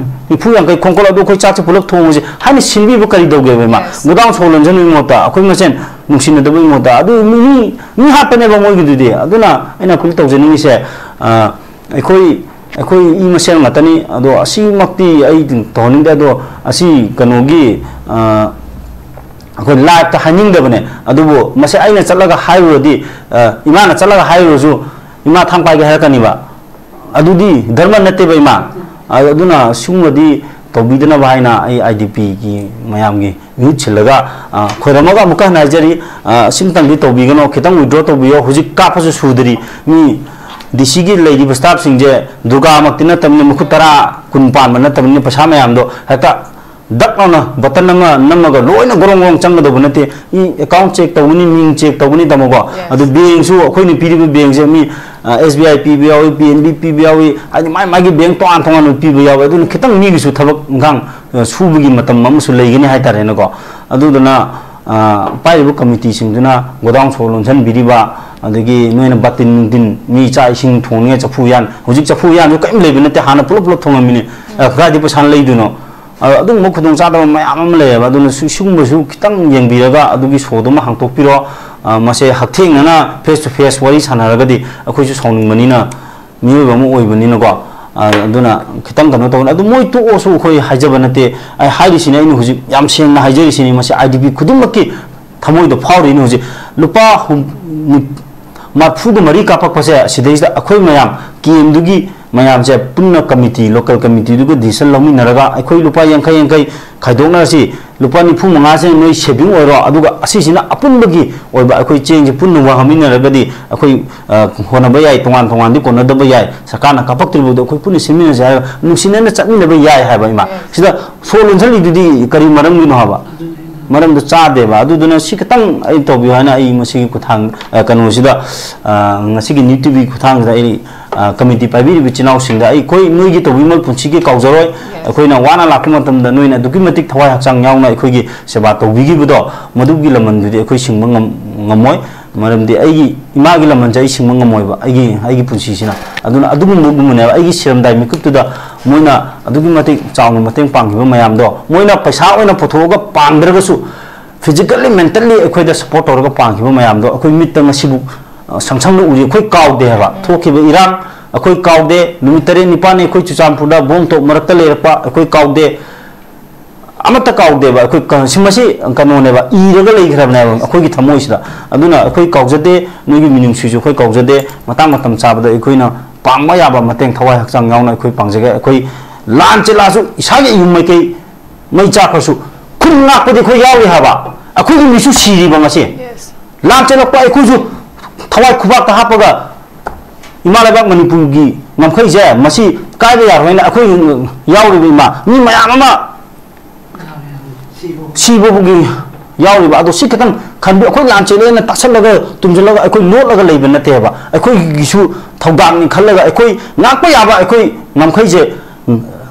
ꯅꯤꯐꯨ ꯌꯥꯡꯈꯩ ꯈꯣꯡꯀꯣꯜ ꯑꯗꯨ ꯑꯩꯈꯣꯏ ꯆꯥꯛꯁꯦ ꯄꯨꯂꯞ ꯊꯣꯡꯉꯁꯦ ꯍꯥꯏꯅ ꯁꯤꯟꯕꯤꯕ ꯀꯔꯤ ꯇꯧꯒꯦꯕ, ꯏꯃꯥ? Yes. ꯒꯣꯗꯥꯎꯟ ꯁꯣ ꯂꯣꯟꯖꯟꯕꯒꯤ ꯃꯍꯨꯠꯇ, ꯑꯩꯈꯣꯏ ꯃꯁꯦꯟ ꯅꯨꯡꯁꯤꯅꯗꯕꯒꯤ ꯃꯍꯨꯠꯇ, ꯑꯗꯨ ꯃꯤ, ꯃꯤ, ꯃꯤ ꯍꯥꯠꯄꯅꯦꯕ ꯃꯣꯏꯒꯤꯗꯨꯗꯤ꯫ ꯑꯗꯨꯅ ꯑꯩꯅ ꯑꯩꯈꯣꯏ ꯇꯧꯖꯅꯤꯡꯉꯤꯁꯦ, ꯑ, ꯑꯩꯈꯣꯏ, ꯑꯩꯈꯣꯏ ꯏ ꯃꯁꯦꯟ ꯉꯥꯛꯇꯅꯤ꯫ ꯑꯗꯣ ꯑꯁꯤꯃꯛꯇꯤ ꯑꯩ ꯇꯧꯍꯟꯅꯤꯡꯗꯦ꯫ ꯑꯗꯣ ꯑꯁꯤ ꯀꯩꯅꯣꯒꯤ, ꯑ, ꯑꯩꯈꯣꯏ ꯂꯥꯏꯐꯇ ꯍꯥꯏꯅꯤꯡꯗꯕꯅꯦ꯫ ꯑꯗꯨꯕꯨ ꯃꯁꯤ ꯑꯩꯅ ꯆꯠꯂꯒ ꯍꯥꯏꯔꯨꯔꯗꯤ, ꯑ, ꯏꯃꯥꯅ ꯆꯠꯂꯒ ꯍꯥꯏꯔꯨꯔꯁꯨ, "ꯏꯃꯥ, ꯊꯥꯡ ꯄꯥꯏꯒꯦ" ꯍꯥꯏꯔꯛꯀꯅꯤꯕ꯫ ꯑꯗꯨꯗꯤ ꯙꯔꯃ ꯅꯠꯇꯦꯕ, ꯏꯃꯥ꯫ ꯑ-, ꯑꯗꯨꯅ ꯁꯤꯒꯨꯝꯕꯗꯤ ꯇꯧꯕꯤꯗꯅꯕ ꯍꯥꯏꯅ ꯑꯩ ꯑꯥꯏ ꯗꯤ ꯄꯤꯒꯤ ꯃꯌꯥꯝꯒꯤ ꯃꯤꯍꯨꯠ ꯁꯤꯜꯂꯒ, ꯑ, ꯈꯣꯏꯔꯝꯃꯒ ꯑꯃꯨꯛꯀ ꯍꯟꯅ ꯍꯥꯏꯖꯔꯤ, ꯑ, ꯁꯤꯝꯇꯪꯗꯤ ꯇꯧꯕꯤꯒꯅꯣ, ꯈꯤꯇꯪ withdraw ꯇꯧꯕꯤꯌꯣ꯫ ꯍꯧꯖꯤꯛ ꯀꯥꯞꯄꯁꯨ ꯁꯨꯗ꯭ꯔꯤ, ꯃꯤ ꯗꯤ ꯁꯤꯒꯤ ꯂꯩꯔꯤꯕ ꯁ꯭ꯇꯥꯐꯁꯤꯡꯁꯦ ꯗꯨꯔꯒꯥꯃꯛꯇꯤ ꯅꯠꯇꯕꯅꯤꯅ, ꯃꯈꯨꯠ ꯇꯔꯥ, ꯀꯨꯟ ꯄꯥꯟꯕ ꯅꯠꯇꯕꯅꯤꯅ, ꯄꯩꯁꯥ ꯃꯌꯥꯝꯗꯣ ꯍꯦꯛꯇ ꯗꯛ ꯂꯥꯎꯅ ꯕꯇꯟ ꯑꯃ ꯅꯝꯃꯒ ꯂꯣꯏꯅ ꯒꯣꯔꯣꯡ ꯒꯣꯔꯣꯡ ꯆꯪꯒꯗꯧꯕ ꯅꯠꯇꯦ꯫ ꯃꯤ ꯑꯦꯀꯥꯎꯟ ꯆꯦꯛ ꯇꯧꯒꯅꯤ, ꯃꯤꯡ ꯆꯦꯛ ꯇꯧꯒꯅꯤ, ꯇꯥꯃꯣꯀꯣ꯫ Yes. ꯑꯗꯨ ꯕꯦꯡꯁꯨ ꯑꯩꯈꯣꯏꯅ ꯄꯤꯔꯤꯕ ꯕꯦꯡꯁꯦ ꯃꯤ, ꯑ, ꯑꯦꯁ ꯕꯤ ꯑꯥꯏ ꯄꯤꯕ ꯌꯥꯎꯏ, ꯄꯤ ꯑꯦꯟ ꯕꯤ ꯄꯤꯕ ꯌꯥꯎꯏ, ꯍꯥꯏꯗꯤ ꯃꯥꯏ ꯃꯥꯒꯤ ꯕꯦꯡ ꯇꯣꯉꯥꯟ ꯇꯣꯉꯥꯟꯕ ꯄꯤꯕ ꯌꯥꯎꯏ꯫ ꯑꯗꯨꯅ ꯈꯤꯇꯪ ꯃꯤꯒꯤꯁꯨ ꯊꯕꯛ ꯏꯪꯈꯥꯡ, ꯑ, ꯁꯨꯕꯒꯤ ꯃꯇꯝ ꯑꯃꯁꯨ ꯂꯩꯒꯅꯤ ꯍꯥꯏꯇꯥꯔꯦꯅꯦꯀꯣ꯫ ꯑꯗꯨꯗꯨꯅ, ꯑ, ꯄꯥꯏꯔꯤꯕ ꯀꯃꯤꯇꯤꯁꯤꯡꯗꯨꯅ ꯒꯣꯗꯥꯎꯟ ꯁꯣ ꯂꯣꯟꯁꯤꯟꯕꯤꯔꯤꯕ, ꯑꯗꯒꯤ ꯅꯣꯏꯅ ꯕꯥꯇꯤꯟ ꯅꯨꯡꯇꯤꯟ, ꯃꯤ ꯆꯥꯛ ꯏꯁꯤꯡ ꯊꯣꯡꯅꯤꯡꯉꯥꯏ ꯆꯐꯨ ꯎꯌꯥꯟ, ꯍꯧꯖꯤꯛ ꯆꯐꯨ ꯎꯌꯥꯟꯁꯨ ꯀꯔꯤꯝ ꯂꯩꯕ ꯅꯠꯇꯦ, ꯍꯥꯟꯅ ꯄꯨꯂꯞ ꯄꯨꯂꯞ ꯊꯣꯡꯉꯝꯃꯤꯅꯤ꯫ ꯑ, ꯀꯗꯥꯏꯗꯒꯤ ꯄꯩꯁꯥꯅ ꯂꯩꯗꯣꯏꯅꯣ? ꯑ, ꯑꯗꯨꯒꯨꯝꯕ ꯈꯨꯗꯣꯡꯆꯥꯗꯕ ꯃꯌꯥꯝ ꯑꯃ ꯂꯩꯌꯦꯕ꯫ ꯑꯗꯨꯅ ꯁꯤ-, ꯁꯤꯒꯨꯝꯕꯁꯨ ꯈꯤꯇꯪ ꯌꯦꯡꯕꯤꯔꯒ ꯑꯗꯨꯒꯤ ꯁꯣꯗꯨꯃ ꯍꯥꯡꯇꯣꯛꯄꯤꯔꯣ꯫ ꯑ, ꯃꯁꯦ ꯍꯛꯊꯦꯡꯅꯅ face to face ꯋꯥꯔꯤ ꯁꯥꯟꯅꯔꯒꯗꯤ ꯑꯩꯈꯣꯏꯁꯨ ꯁꯥꯎꯅꯤꯡꯕꯅꯤꯅ, ꯃꯤꯑꯣꯏꯕ ꯑꯃ ꯑꯣꯏꯕꯅꯤꯅꯀꯣ꯫ ꯑ, ꯑꯗꯨꯅ ꯈꯤꯇꯪ ꯀꯩꯅꯣ ꯇꯧꯕꯅꯤ꯫ ꯑꯗꯨ ꯃꯣꯏ ꯇꯣꯛꯑꯁꯨ ꯑꯩꯈꯣꯏ ꯍꯥꯏꯖꯕ ꯅꯠꯇꯦ꯫ ꯑꯩ ꯍꯥꯏꯔꯤꯁꯤꯅꯤ, ꯑꯩꯅ ꯍꯧꯖꯤꯛ ꯌꯥꯝ ꯁꯦꯡꯅ ꯍꯥꯏꯖꯔꯤꯁꯤꯅꯤ, ꯃꯁꯤ ꯑꯥꯏ ꯗꯤ ꯄꯤ ꯈꯨꯗꯤꯡꯃꯛꯀꯤ ꯊꯃꯣꯏꯗ ꯐꯥꯎꯔꯤꯅꯤ ꯍꯧꯖꯤꯛ꯫ ꯂꯨꯄꯥ ꯍꯨꯝ-, ꯅꯤ-, ꯃꯔꯐꯨꯒ ꯃꯔꯤ ꯀꯥꯞꯄꯛꯄꯁꯦ, ꯁꯤꯗꯩꯁꯤꯗ ꯑꯩꯈꯣꯏ ꯃꯌꯥꯝ ꯀꯦ ꯑꯦꯝꯗꯨꯒꯤ ꯃꯌꯥꯝꯁꯦ ꯄꯨꯟꯅ ꯀꯃꯤꯇꯤ, ꯂꯣꯀꯦꯜ ꯀꯃꯤꯇꯤꯗꯨꯒ decision ꯂꯧꯃꯤꯟꯅꯔꯒ ꯑꯩꯈꯣꯏ ꯂꯨꯄꯥ ꯌꯥꯡꯈꯩ ꯌꯥꯡꯈꯩ ꯈꯥꯏꯗꯣꯛꯅꯔꯁꯤ, ꯂꯨꯄꯥ ꯅꯤꯐꯨ ꯃꯉꯥꯁꯦ ꯅꯣꯏ saving ꯑꯣꯏꯔꯣ, ꯑꯗꯨꯒ ꯑꯁꯤꯁꯤꯅ ꯑꯄꯨꯟꯕꯒꯤ ꯑꯣꯏꯕ ꯑꯩꯈꯣꯏ ꯆꯦꯡꯁꯦ ꯄꯨꯟꯅ ꯋꯥꯡꯍꯟꯃꯤꯟꯅꯔꯒꯗꯤ ꯑꯩꯈꯣꯏ, ꯑ, ꯍꯣꯠꯅꯕ ꯌꯥꯏ, ꯇꯣꯉꯥꯟ ꯇꯣꯉꯥꯟꯗꯤ ꯀꯣꯟꯅꯗꯕ ꯌꯥꯏ, ꯁꯔꯀꯥꯔꯅ ꯀꯥꯞꯄꯛꯇ꯭ꯔꯤꯕꯗꯣ ꯑꯩꯈꯣꯏ ꯄꯨꯟꯅ ꯁꯤꯟꯃꯤꯟꯅꯁꯦ ꯍꯥꯏꯔꯒ ꯅꯨꯡꯁꯤꯅꯅ ꯆꯠꯃꯤꯟꯅꯕ ꯌꯥꯏ ꯍꯥꯏꯕ, ꯏꯃꯥ꯫ ꯁꯤꯗ ꯁꯣ ꯂꯣꯟꯁꯤꯜꯂꯤꯗꯨꯗꯤ ꯀꯔꯤ ꯃꯔꯝꯒꯤꯅꯣ ꯍꯥꯏꯕ? ꯃꯔꯝꯗꯣ ꯆꯥꯗꯦꯕ꯫ ꯑꯗꯨꯗꯨꯅ ꯁꯤ ꯈꯤꯇꯪ ꯑꯩ ꯇꯧꯕꯤꯌꯨ ꯍꯥꯏꯅ ꯑꯩ ꯃꯁꯤꯒꯤ ꯈꯨꯊꯥꯡ, ꯑ, ꯀꯩꯅꯣꯁꯤꯗ, ꯑ, ꯉꯁꯤꯒꯤ ꯅ꯭ꯌꯨ ꯇꯤ ꯚꯤ ꯈꯨꯊꯥꯡꯁꯤꯗ ꯑꯩ, ꯑ, ꯀꯃꯤꯇꯤ ꯄꯥꯏꯕꯤꯔꯤꯕ ꯏꯆꯤꯜ ꯏꯅꯥꯎꯁꯤꯡꯗ ꯑꯩꯈꯣꯏ ꯅꯣꯏꯒꯤ ꯇꯧꯕꯤꯃꯜ ꯄꯨꯟꯁꯤꯒꯤ ꯀꯥꯎꯖꯔꯣꯏ꯫ ꯑꯩꯈꯣꯏꯅ ꯋꯥꯅ ꯂꯥꯛꯄ ꯃꯇꯝꯗ ꯅꯣꯏꯅ ꯑꯗꯨꯛꯀꯤ ꯃꯇꯤꯛ ꯊꯋꯥꯏ ꯍꯛꯆꯥꯡ ꯌꯥꯎꯅ ꯑꯩꯈꯣꯏꯒꯤ ꯁꯦꯕꯥ ꯇꯧꯕꯤꯈꯤꯕꯗꯣ, ꯃꯗꯨꯒꯤ ꯂꯃꯟꯗꯨꯗꯤ ꯑꯩꯈꯣꯏ ꯁꯤꯡꯕ ꯉꯝ-, ꯉꯝꯃꯣꯏ꯫ ꯃꯔꯝꯗꯤ ꯑꯩꯒꯤ ꯏꯃꯥꯒꯤ ꯂꯃꯟꯁꯦ ꯑꯩ ꯁꯤꯡꯕ ꯉꯝꯃꯣꯏꯕ, ꯑꯩꯒꯤ ꯑꯩꯒꯤ ꯄꯨꯟꯁꯤꯁꯤꯅ꯫ ꯑꯗꯨꯅ ꯑꯗꯨꯒꯨꯝꯕꯒꯨꯝꯕꯅꯦꯕ ꯑꯩꯒꯤ ꯁꯤꯔꯝꯗꯥꯏ ꯃꯤꯀꯨꯞꯇꯨꯗ ꯃꯣꯏꯅ ꯑꯗꯨꯛꯀꯤ ꯃꯇꯤꯛ ꯆꯥꯎꯅ ꯃꯇꯦꯡ ꯄꯥꯡꯈꯤꯕ ꯃꯌꯥꯝꯗꯣ꯫ ꯃꯣꯏꯅ ꯄꯩꯁꯥ ꯑꯣꯏꯅ ꯄꯨꯊꯣꯛꯑꯒ ꯄꯥꯡꯗ꯭ꯔꯒꯁꯨ, physically, mentally ꯑꯩꯈꯣꯏꯗ support ꯇꯧꯔꯒ ꯄꯥꯡꯈꯤꯕ ꯃꯌꯥꯝꯗꯣ ꯑꯩꯈꯣꯏ ꯃꯤꯠꯇ ꯉꯁꯤꯕꯨ, ꯑ, ꯁꯪ ꯁꯪꯅ ꯎꯔꯤ꯫ ꯑꯩꯈꯣꯏ ꯀꯥꯎꯗꯦ ꯍꯥꯏꯕ꯫ ꯊꯣꯛꯈꯤꯕ ꯏꯔꯥꯡ ꯑꯩꯈꯣꯏ ꯀꯥꯎꯗꯦ꯫ ꯅꯨꯃꯤꯠ ꯇꯔꯦꯠ ꯅꯤꯄꯥꯜꯅꯤ ꯑꯩꯈꯣꯏ ꯆꯨꯔꯆꯥꯟꯄꯨꯔꯗ bomb ꯇꯣꯞ ꯃꯔꯛꯇ ꯂꯩꯔꯛꯄ ꯑꯩꯈꯣꯏ ꯀꯥꯎꯗꯦ꯫ ꯑꯃꯠꯇ ꯀꯥꯎꯗꯦꯕ꯫ ꯑꯩꯈꯣꯏ ꯀ-, ꯁꯤ, ꯃꯁꯤ ꯀꯩꯅꯣꯅꯦꯕ, ꯏꯔꯒ ꯂꯩꯈ꯭ꯔꯕꯅꯦꯕ ꯑꯩꯈꯣꯏꯒꯤ ꯊꯃꯣꯏꯁꯤꯗ꯫ ꯑꯗꯨꯅ ꯑꯩꯈꯣꯏ ꯀꯥꯎꯖꯗꯦ, ꯅꯣꯏꯒꯤ ꯃꯤꯅꯨꯡꯁꯤꯁꯨ ꯑꯩꯈꯣꯏ ꯀꯥꯎꯖꯗꯦ꯫ ꯃꯇꯥꯡ ꯃꯇꯝ ꯆꯥꯕꯗ ꯑꯩꯈꯣꯏꯅ ꯄꯥꯡꯕ ꯌꯥꯕ ꯃꯇꯦꯡ ꯊꯋꯥꯏ ꯍꯛꯆꯥꯡ ꯌꯥꯎꯅ ꯑꯩꯈꯣꯏ ꯄꯥꯡꯖꯒꯦ꯫ ꯑꯩꯈꯣꯏ ꯂꯥꯟ ꯆꯦꯜꯂꯛꯑꯁꯨ, ꯏꯁꯥꯒꯤ ꯏꯌꯨꯝ ꯃꯥꯏꯀꯩ ꯃꯩ ꯆꯥꯛꯈ꯭ꯔꯁꯨ ꯈꯨꯟ ꯉꯥꯛꯄꯗꯤ ꯑꯩꯈꯣꯏ ꯌꯥꯎꯔꯤ ꯍꯥꯏꯕ꯫ ꯑꯩꯈꯣꯏꯒꯤ ꯃꯤꯁꯨ ꯁꯤꯔꯤꯕ ꯉꯁꯤ꯫ Yes. ꯂꯥꯟ ꯆꯦꯜꯂꯛꯄ ꯑꯩꯈꯣꯏꯁꯨ ꯊꯋꯥꯏ ꯈꯨꯕꯥꯛꯇ ꯍꯥꯞꯄꯒ ꯏꯃꯥ ꯂꯩꯕꯥꯛ ꯃꯅꯤꯄꯨꯔꯒꯤ ꯉꯝꯈꯩꯁꯦ ꯃꯁꯤ ꯀꯥꯏꯕ ꯌꯥꯔꯣꯏꯅ ꯑꯩꯈꯣꯏ ꯌꯥꯎꯔꯤꯕ ꯏꯃꯥ, ꯃꯤ ꯃꯌꯥꯝ ꯑꯃ ꯁꯤꯕꯒꯤ ꯌꯥꯎꯔꯤꯕ꯫ ꯑꯗꯣ ꯁꯤ ꯈꯤꯇꯪ ꯈꯟꯕꯤ-, ꯑꯩꯈꯣꯏ ꯂꯥꯟ ꯆꯦꯜꯂꯦꯅ ꯇꯥꯁꯜꯂꯒ ꯇꯨꯝꯁꯤꯜꯂꯒ ꯑꯩꯈꯣꯏ ꯂꯣꯠꯂꯒ ꯂꯩꯕ ꯅꯠꯇꯦꯕ꯫ ꯑꯩꯈꯣꯏꯒꯤꯁꯨ ꯊꯧꯗꯥꯡꯅꯤ ꯈꯜꯂꯒ ꯑꯩꯈꯣꯏ ꯉꯥꯛꯄ ꯌꯥꯕ ꯑꯩꯈꯣꯏ ꯉꯝꯈꯩꯁꯦ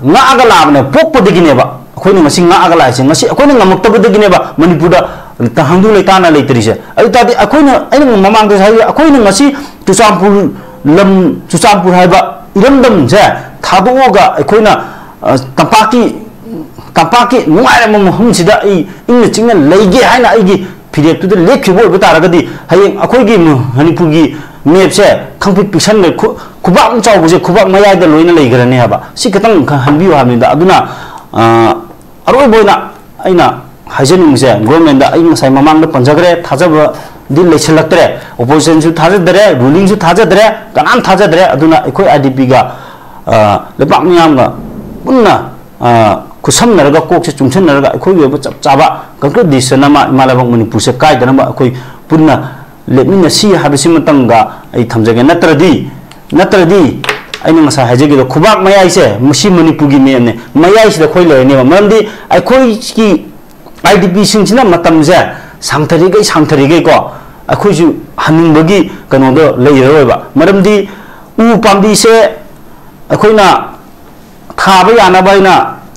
ꯉꯥꯛꯑꯒ ꯂꯥꯛꯑꯕꯅꯦ, ꯄꯣꯛꯄꯗꯒꯤꯅꯦꯕ꯫ ꯑꯩꯈꯣꯏꯅ ꯉꯁꯤ ꯉꯥꯛꯑꯒ ꯂꯥꯛꯏꯁꯦ, ꯉꯁꯤ ꯑꯩꯈꯣꯏꯅ ꯉꯝꯃꯛꯇꯕꯗꯒꯤꯅꯦꯕ ꯃꯅꯤꯄꯨꯔꯗ ꯇꯪꯍꯪꯗꯨ ꯂꯩꯇꯥꯅ ꯂꯩꯇꯔꯤꯁꯦ꯫ ꯑꯗꯨ ꯇꯥꯔꯗꯤ ꯑꯩꯈꯣꯏꯅ, ꯑꯩꯅ ꯃꯃꯥꯡꯗꯁꯨ ꯍꯥꯏ, ꯑꯩꯈꯣꯏꯅ ꯉꯁꯤ ꯆꯨꯔꯆꯥꯟꯄꯨꯔ ꯂꯝ, ꯆꯨꯔꯆꯥꯟꯄꯨꯔ ꯍꯥꯏꯕ ꯏꯔꯝꯗꯝꯁꯦ ꯊꯥꯗꯣꯛꯑꯒ ꯑꯩꯈꯣꯏꯅ, ꯑ, ꯇꯝꯄꯥꯛꯀꯤ, ꯇꯝꯄꯥꯛꯀꯤ ꯅꯨꯡꯉꯥꯏꯔꯕ ꯃꯐꯝꯁꯤꯗ ꯑꯩ ꯏꯪꯅ ꯆꯤꯛꯅ ꯂꯩꯒꯦ ꯍꯥꯏꯅ ꯑꯩꯒꯤ ꯐꯤꯔꯦꯞꯇꯨꯗ ꯂꯦꯞꯈꯤꯕ ꯑꯣꯏꯕ ꯇꯥꯔꯒꯗꯤ, ꯍꯌꯦꯡ ꯑꯩꯈꯣꯏꯒꯤ ꯃ-, ꯃꯅꯤꯄꯨꯔꯒꯤ mapꯁꯦ ꯈꯪꯄꯤꯛ ꯄꯤꯛꯁꯟꯈ꯭ꯔꯦ꯫ ꯈꯨ-, ꯈꯨꯕꯥꯛ ꯑꯃ ꯆꯥꯎꯕꯁꯦ ꯈꯨꯕꯥꯛ ꯃꯌꯥꯏꯗ ꯂꯣꯏꯅ ꯂꯩꯈ꯭ꯔꯅꯤ ꯍꯥꯏꯕ꯫ ꯁꯤ ꯈꯤꯇꯪ ꯈ-, ꯈꯟꯕꯤꯌꯨ ꯍꯥꯏꯕꯅꯤꯗ꯫ ꯑꯗꯨꯅ, ꯑ, ꯑꯔꯣꯏꯕ ꯑꯣꯏꯅ ꯑꯩꯅ ꯍꯥꯏꯖꯅꯤꯡꯕꯁꯦ, governmentꯇ ꯑꯩ ꯉꯁꯥꯏ ꯃꯃꯥꯡꯗ ꯄꯟꯖꯈ꯭ꯔꯦ, ꯊꯥꯖꯕꯗꯤ ꯂꯩꯁꯤꯜꯂꯛꯇ꯭ꯔꯦ꯫ Oppositionꯁꯨ ꯊꯥꯖꯗ꯭ꯔꯦ, rulingꯁꯨ ꯊꯥꯖꯗ꯭ꯔꯦ, ꯀꯅꯥꯝ ꯊꯥꯖꯗ꯭ꯔꯦ꯫ ꯑꯗꯨꯅ ꯑꯩꯈꯣꯏ IDPꯒ, ꯑ, ꯂꯩꯕꯥꯛ ꯃꯤꯌꯥꯝꯒ ꯄꯨꯟꯅ, ꯑ, ꯈꯨꯠꯁꯝꯅꯔꯒ, ꯀꯣꯛꯁꯦ ꯆꯨꯡꯁꯟꯅꯔꯒ ꯑꯩꯈꯣꯏꯒꯤ ꯑꯣꯏꯕ ꯆꯞ ꯆꯥꯕ concrete decision ꯑꯃ ꯏꯃꯥ ꯂꯩꯕꯥꯛ ꯃꯅꯤꯄꯨꯔꯁꯦ ꯀꯥꯏꯗꯅꯕ ꯑꯩꯈꯣꯏ ꯄꯨꯟꯅ ꯂꯦꯞꯃꯤꯟꯅꯁꯤ ꯍꯥꯏꯕꯁꯤꯃꯇꯪꯒ ꯑꯩ ꯊꯝꯖꯒꯦ꯫ ꯅꯠꯇ꯭ꯔꯗꯤ, ꯅꯠꯇ꯭ꯔꯗꯤ ꯑꯩꯅ ꯉꯁꯥꯏ ꯍꯥꯏꯖꯈꯤꯕꯗꯣ, ꯈꯨꯕꯥꯛ ꯃꯌꯥꯏꯁꯦ, ꯃꯁꯤ ꯃꯅꯤꯄꯨꯔꯒꯤ mapꯅꯦ, ꯃꯌꯥꯏꯁꯤꯗ ꯑꯩꯈꯣꯏ ꯂꯩꯔꯅꯦꯕ꯫ ꯃꯔꯝꯗꯤ ꯑꯩꯈꯣꯏꯒꯤ IDPꯁꯤꯡꯁꯤꯅ ꯃꯇꯝꯁꯦ ꯁꯥꯡꯊꯔꯤꯈꯩ ꯁꯥꯡꯊꯔꯤꯈꯩꯀꯣ, ꯑꯩꯈꯣꯏꯁꯨ ꯍꯟꯅꯤꯡꯕꯒꯤ ꯀꯩꯅꯣꯗꯣ ꯂꯩꯔꯔꯣꯏꯕ꯫ ꯃꯔꯝꯗꯤ ꯎ ꯄꯥꯝꯕꯤꯁꯦ ꯑꯩꯈꯣꯏꯅ ꯊꯥꯕ ꯌꯥꯅꯕ ꯍꯥꯏꯅ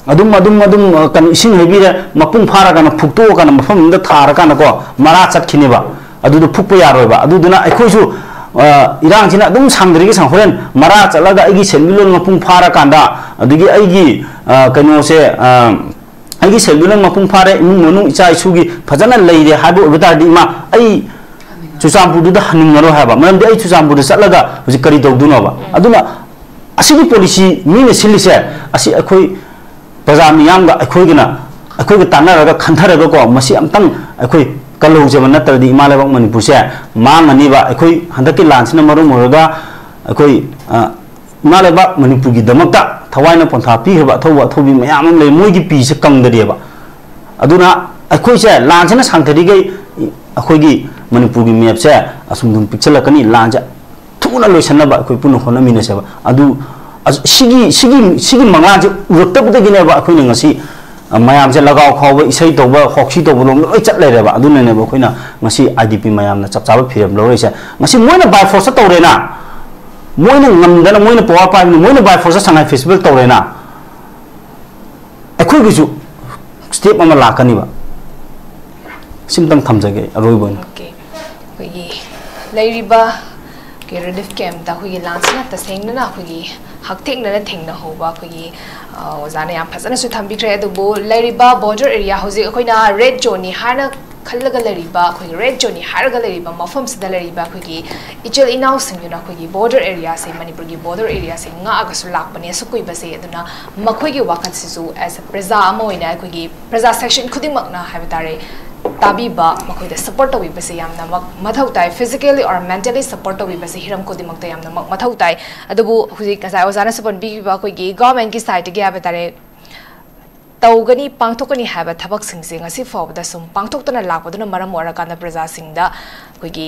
ꯑꯗꯨꯝ, ꯑꯗꯨꯝ, ꯑꯗꯨꯝ, ꯑ, ꯀꯩꯅꯣ, ꯏꯁꯤꯡ ꯍꯩꯕꯤꯔꯦ, ꯃꯄꯨꯡ ꯐꯥꯔꯀꯥꯟꯗ ꯐꯨꯛꯇꯣꯛꯑꯀꯥꯟꯗ ꯃꯐꯝ ꯑꯃꯗ ꯊꯥꯔꯀꯥꯟꯗꯀꯣ, ꯃꯔꯥ ꯆꯠꯈꯤꯅꯦꯕ꯫ ꯑꯗꯨꯗ ꯐꯨꯛꯄ ꯌꯥꯔꯣꯏꯕ꯫ ꯑꯗꯨꯗꯨꯅ ꯑꯩꯈꯣꯏꯁꯨ, ꯑ, ꯏꯔꯥꯡꯁꯤꯅ ꯑꯗꯨꯝ ꯁꯥꯡꯗ꯭ꯔꯤꯒꯩ ꯁꯥꯡ-, ꯍꯣꯔꯦꯟ ꯃꯔꯥ ꯆꯠꯂꯒ ꯑꯩꯒꯤ ꯁꯦꯟꯃꯤꯠꯂꯣꯟ ꯃꯄꯨꯡ ꯐꯥꯔꯀꯥꯟꯗ, ꯑꯗꯒꯤ ꯑꯩꯒꯤ, ꯑ, ꯀꯩꯅꯣꯁꯦ, ꯑ, ꯑꯩꯒꯤ ꯁꯦꯟꯃꯤꯠꯂꯣꯟ ꯃꯄꯨꯡ ꯐꯥꯔꯦ, ꯏꯃꯨꯡ ꯃꯅꯨꯡ ꯏꯆꯥ ꯏꯁꯨꯒꯤ ꯐꯖꯅ ꯂꯩꯔꯦ ꯍꯥꯏꯕ ꯑꯣꯏꯕ ꯇꯥꯔꯗꯤ, ꯏꯃꯥ, ꯑꯩ ꯆꯨꯔꯆꯥꯟꯄꯨꯔꯗꯨꯗ ꯍꯟꯅꯤꯡꯉꯔꯣꯏ ꯍꯥꯏꯕ꯫ ꯃꯔꯝꯗꯤ ꯑꯩ ꯆꯨꯔꯆꯥꯟꯄꯨꯔꯗ ꯆꯠꯂꯒ ꯍꯧꯖꯤꯛ ꯀꯔꯤ ꯇꯧꯗꯣꯏꯅꯣꯕ? ꯑꯗꯨꯅ ꯑꯁꯤꯒꯤ ꯄꯣꯂꯤꯁꯤ ꯃꯤꯅ ꯁꯤꯜꯂꯤꯁꯦ, ꯑꯁꯤ ꯑꯩꯈꯣꯏ ꯄ꯭ꯔꯖꯥ ꯃꯤꯌꯥꯝꯒ ꯑꯩꯈꯣꯏꯒꯅ, ꯑꯩꯈꯣꯏꯒ ꯇꯥꯟꯅꯔꯒ ꯈꯟꯊꯔꯒꯀꯣ, ꯃꯁꯤ ꯑꯝꯇꯪ ꯑꯩꯈꯣꯏ ꯀꯜꯍꯧꯖꯕ ꯅꯠꯇ꯭ꯔꯗꯤ ꯏꯃꯥ ꯂꯩꯕꯥꯛ ꯃꯅꯤꯄꯨꯔꯁꯦ ꯃꯥꯡꯉꯅꯤꯕ꯫ ꯑꯩꯈꯣꯏ ꯍꯟꯗꯛꯀꯤ ꯂꯥꯟꯁꯤꯅ ꯃꯔꯝ ꯑꯣꯏꯔꯒ ꯑꯩꯈꯣꯏ, ꯑ, ꯏꯃꯥ ꯂꯩꯕꯥꯛ ꯃꯅꯤꯄꯨꯔꯒꯤꯗꯃꯛꯇ ꯊꯋꯥꯏꯅ ꯄꯣꯟꯊꯥ ꯄꯤꯈ꯭ꯔꯕ ꯑꯊꯧꯕ ꯑꯊꯧꯕꯤ ꯃꯌꯥꯝ ꯑꯃ ꯂꯩ꯫ ꯃꯣꯏꯒꯤ ꯄꯤꯁꯦ ꯀꯪꯗꯔꯤꯑꯕ꯫ ꯑꯗꯨꯅ ꯑꯩꯈꯣꯏꯁꯦ ꯂꯥꯟꯁꯤꯅ ꯁꯥꯡꯊꯔꯤꯈꯩ ꯑꯩꯈꯣꯏꯒꯤ ꯃꯅꯤꯄꯨꯔꯒꯤ ꯃꯦꯞꯁꯦ ꯑꯁꯨꯝ ꯑꯗꯨꯝ ꯄꯤꯛꯁꯜꯂꯛꯀꯅꯤ꯫ ꯂꯥꯟꯁꯦ ꯊꯨꯅ ꯂꯣꯏꯁꯟꯅꯕ ꯑꯩꯈꯣꯏ ꯄꯨꯟꯅ ꯍꯣꯠꯅꯃꯤꯟꯅꯁꯦꯕ꯫ ꯑꯗꯨ, ꯑꯁ, ꯁꯤꯒꯤ, ꯁꯤꯒꯤ, ꯁꯤꯒꯤ ꯃꯉꯥꯜꯁꯦ ꯎꯔꯛꯇꯕꯗꯒꯤꯅꯦꯕ ꯑꯩꯈꯣꯏꯅ ꯉꯁꯤ, ꯑ, ꯃꯌꯥꯝꯁꯦ ꯂꯒꯥꯎ ꯈꯥꯎꯕ, ꯏꯁꯩ ꯇꯧꯕ, ꯍꯣꯛꯁꯤ ꯇꯧꯕ ꯂꯣꯝꯗ ꯂꯣꯏ ꯆꯠ ꯂꯩꯔꯦꯕ꯫ ꯑꯗꯨꯅꯅꯦꯕ ꯑꯩꯈꯣꯏꯅ ꯉꯁꯤ ꯑꯥꯏ ꯗꯤ ꯄꯤ ꯃꯌꯥꯝꯅ ꯆꯞ ꯆꯥꯕ ꯐꯤꯔꯦꯞ ꯂꯧꯔꯛꯏꯁꯦ꯫ ꯉꯁꯤ ꯃꯣꯏꯅ by force ꯇꯧꯔꯦꯅ, ꯃꯣꯏꯅ ꯉꯝꯗꯅ, ꯃꯣꯏꯅ power ꯄꯥꯏꯕꯅꯤ, ꯃꯣꯏꯅ by force ꯁꯉꯥꯏ festival ꯇꯧꯔꯦꯅ, ꯑꯩꯈꯣꯏꯒꯤꯁꯨ step ꯑꯃ ꯂꯥꯛꯀꯅꯤꯕ꯫ ꯁꯤꯝꯇꯪ ꯊꯝꯖꯒꯦ ꯑꯔꯣꯏꯕ ꯑꯣꯏꯅ꯫ ꯑꯣꯀꯦ, ꯑꯩꯈꯣꯏꯒꯤ ꯂꯩꯔꯤꯕ ꯑꯩꯈꯣꯏꯒꯤ relief camp ꯇ ꯑꯩꯈꯣꯏꯒꯤ ꯂꯥꯟꯁꯤꯅ ꯇꯁꯦꯡꯅꯅ ꯑꯩꯈꯣꯏꯒꯤ ꯍꯛꯊꯦꯡꯅꯅ ꯊꯦꯡꯅꯍꯧꯕ ꯑꯩꯈꯣꯏꯒꯤ, ꯑ, ꯑꯣꯖꯥꯅ ꯌꯥꯝ ꯐꯖꯅꯁꯨ ꯊꯝꯕꯤꯈ꯭ꯔꯦ꯫ ꯑꯗꯨꯕꯨ ꯂꯩꯔꯤꯕ border area, ꯍꯧꯖꯤꯛ ꯑꯩꯈꯣꯏꯅ red zone ꯅꯤ ꯍꯥꯏꯅ ꯈꯜꯂꯒ ꯂꯩꯔꯤꯕ, ꯑꯩꯈꯣꯏꯒꯤ red zone ꯅꯤ ꯍꯥꯏꯔꯒ ꯂꯩꯔꯤꯕ ꯃꯐꯝꯁꯤꯗ ꯂꯩꯔꯤꯕ ꯑꯩꯈꯣꯏꯒꯤ ꯏꯆꯤꯜ ꯏꯅꯥꯎꯁꯤꯡꯗꯨꯅ ꯑꯩꯈꯣꯏꯒꯤ border area ꯁꯦ, ꯃꯅꯤꯄꯨꯔꯒꯤ border area ꯁꯦ ꯉꯥꯛꯑꯒꯁꯨ ꯂꯥꯛꯄꯅꯦ ꯑꯁꯨꯛ ꯀꯨꯏꯕꯁꯦ꯫ ꯑꯗꯨꯅ ꯃꯈꯣꯏꯒꯤ ꯋꯥꯈꯜꯁꯤꯁꯨ as a ꯄ꯭ꯔꯖꯥ ꯑꯃ ꯑꯣꯏꯅ ꯑꯩꯈꯣꯏꯒꯤ ꯄ꯭ꯔꯖꯥ section ꯈꯨꯗꯤꯡꯃꯛꯅ ꯍꯥꯏꯕ ꯇꯥꯔꯦ, ꯇꯥꯕꯤꯕ, ꯃꯈꯣꯏꯗ support ꯇꯧꯕꯤꯕꯁꯦ ꯌꯥꯝꯅꯃꯛ ꯃꯊꯧ ꯇꯥꯏ꯫ Physically or mentally support ꯇꯧꯕꯤꯕꯁꯦ ꯍꯤꯔꯝ ꯈꯨꯗꯤꯡꯃꯛꯇ ꯌꯥꯝꯅꯃꯛ ꯃꯊꯧ ꯇꯥꯏ꯫ ꯑꯗꯨꯕꯨ ꯍꯧꯖꯤꯛ ꯉꯁꯥꯏ ꯑꯣꯖꯥꯅꯁꯨ ꯄꯟꯕꯤꯈꯤꯕ ꯑꯩꯈꯣꯏꯒꯤ government ꯀꯤ side ꯇꯒꯤ ꯍꯥꯏꯕ ꯇꯥꯔꯦ, ꯇꯧꯒꯅꯤ, ꯄꯥꯡꯊꯣꯛꯀꯅꯤ ꯍꯥꯏꯕ ꯊꯕꯛꯁꯤꯡꯁꯦ ꯉꯁꯤ ꯐꯥꯎꯕꯗ ꯁꯨꯝ ꯄꯥꯡꯊꯣꯛꯇꯅ ꯂꯥꯛꯄꯗꯨꯅ ꯃꯔꯝ ꯑꯣꯏꯔꯀꯥꯟꯗ ꯄ꯭ꯔꯖꯥꯁꯤꯡꯗ ꯑꯩꯈꯣꯏꯒꯤ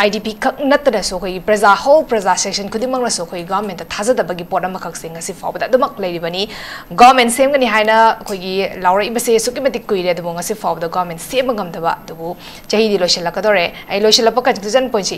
ꯑꯥꯏ ꯗꯤ ꯄꯤ ꯈꯛ ꯅꯠꯇꯅꯁꯨ ꯑꯩꯈꯣꯏꯒꯤ ꯄ꯭ꯔꯖꯥ, whole ꯄ꯭ꯔꯖꯥ section ꯈꯨꯗꯤꯡꯃꯛꯅꯁꯨ ꯑꯩꯈꯣꯏ government ꯇ ꯊꯥꯖꯗꯕꯒꯤ ꯄꯣꯠ ꯑꯃꯈꯛꯁꯦ ꯉꯁꯤ ꯐꯥꯎꯕꯗ ꯑꯗꯨꯃꯛ ꯂꯩꯔꯤꯕꯅꯤ꯫ Government ꯁꯦꯝꯒꯅꯤ ꯍꯥꯏꯅ ꯑꯩꯈꯣꯏꯒꯤ ꯂꯥꯎꯔꯛꯏꯕꯁꯦ ꯑꯁꯨꯛꯀꯤ ꯃꯇꯤꯛ ꯀꯨꯏꯔꯦ, ꯑꯗꯨꯕꯨ ꯉꯁꯤ ꯐꯥꯎꯕꯗ government ꯁꯦꯝꯕ ꯉꯝꯗꯕ꯫ ꯑꯗꯨꯕꯨ ꯆꯍꯤꯗꯤ ꯂꯣꯏꯁꯤꯜꯂꯛꯀꯗꯧꯔꯦ꯫ ꯑꯩ ꯂꯣꯏꯁꯤꯜꯂꯛꯄ conclusion point ꯁꯦ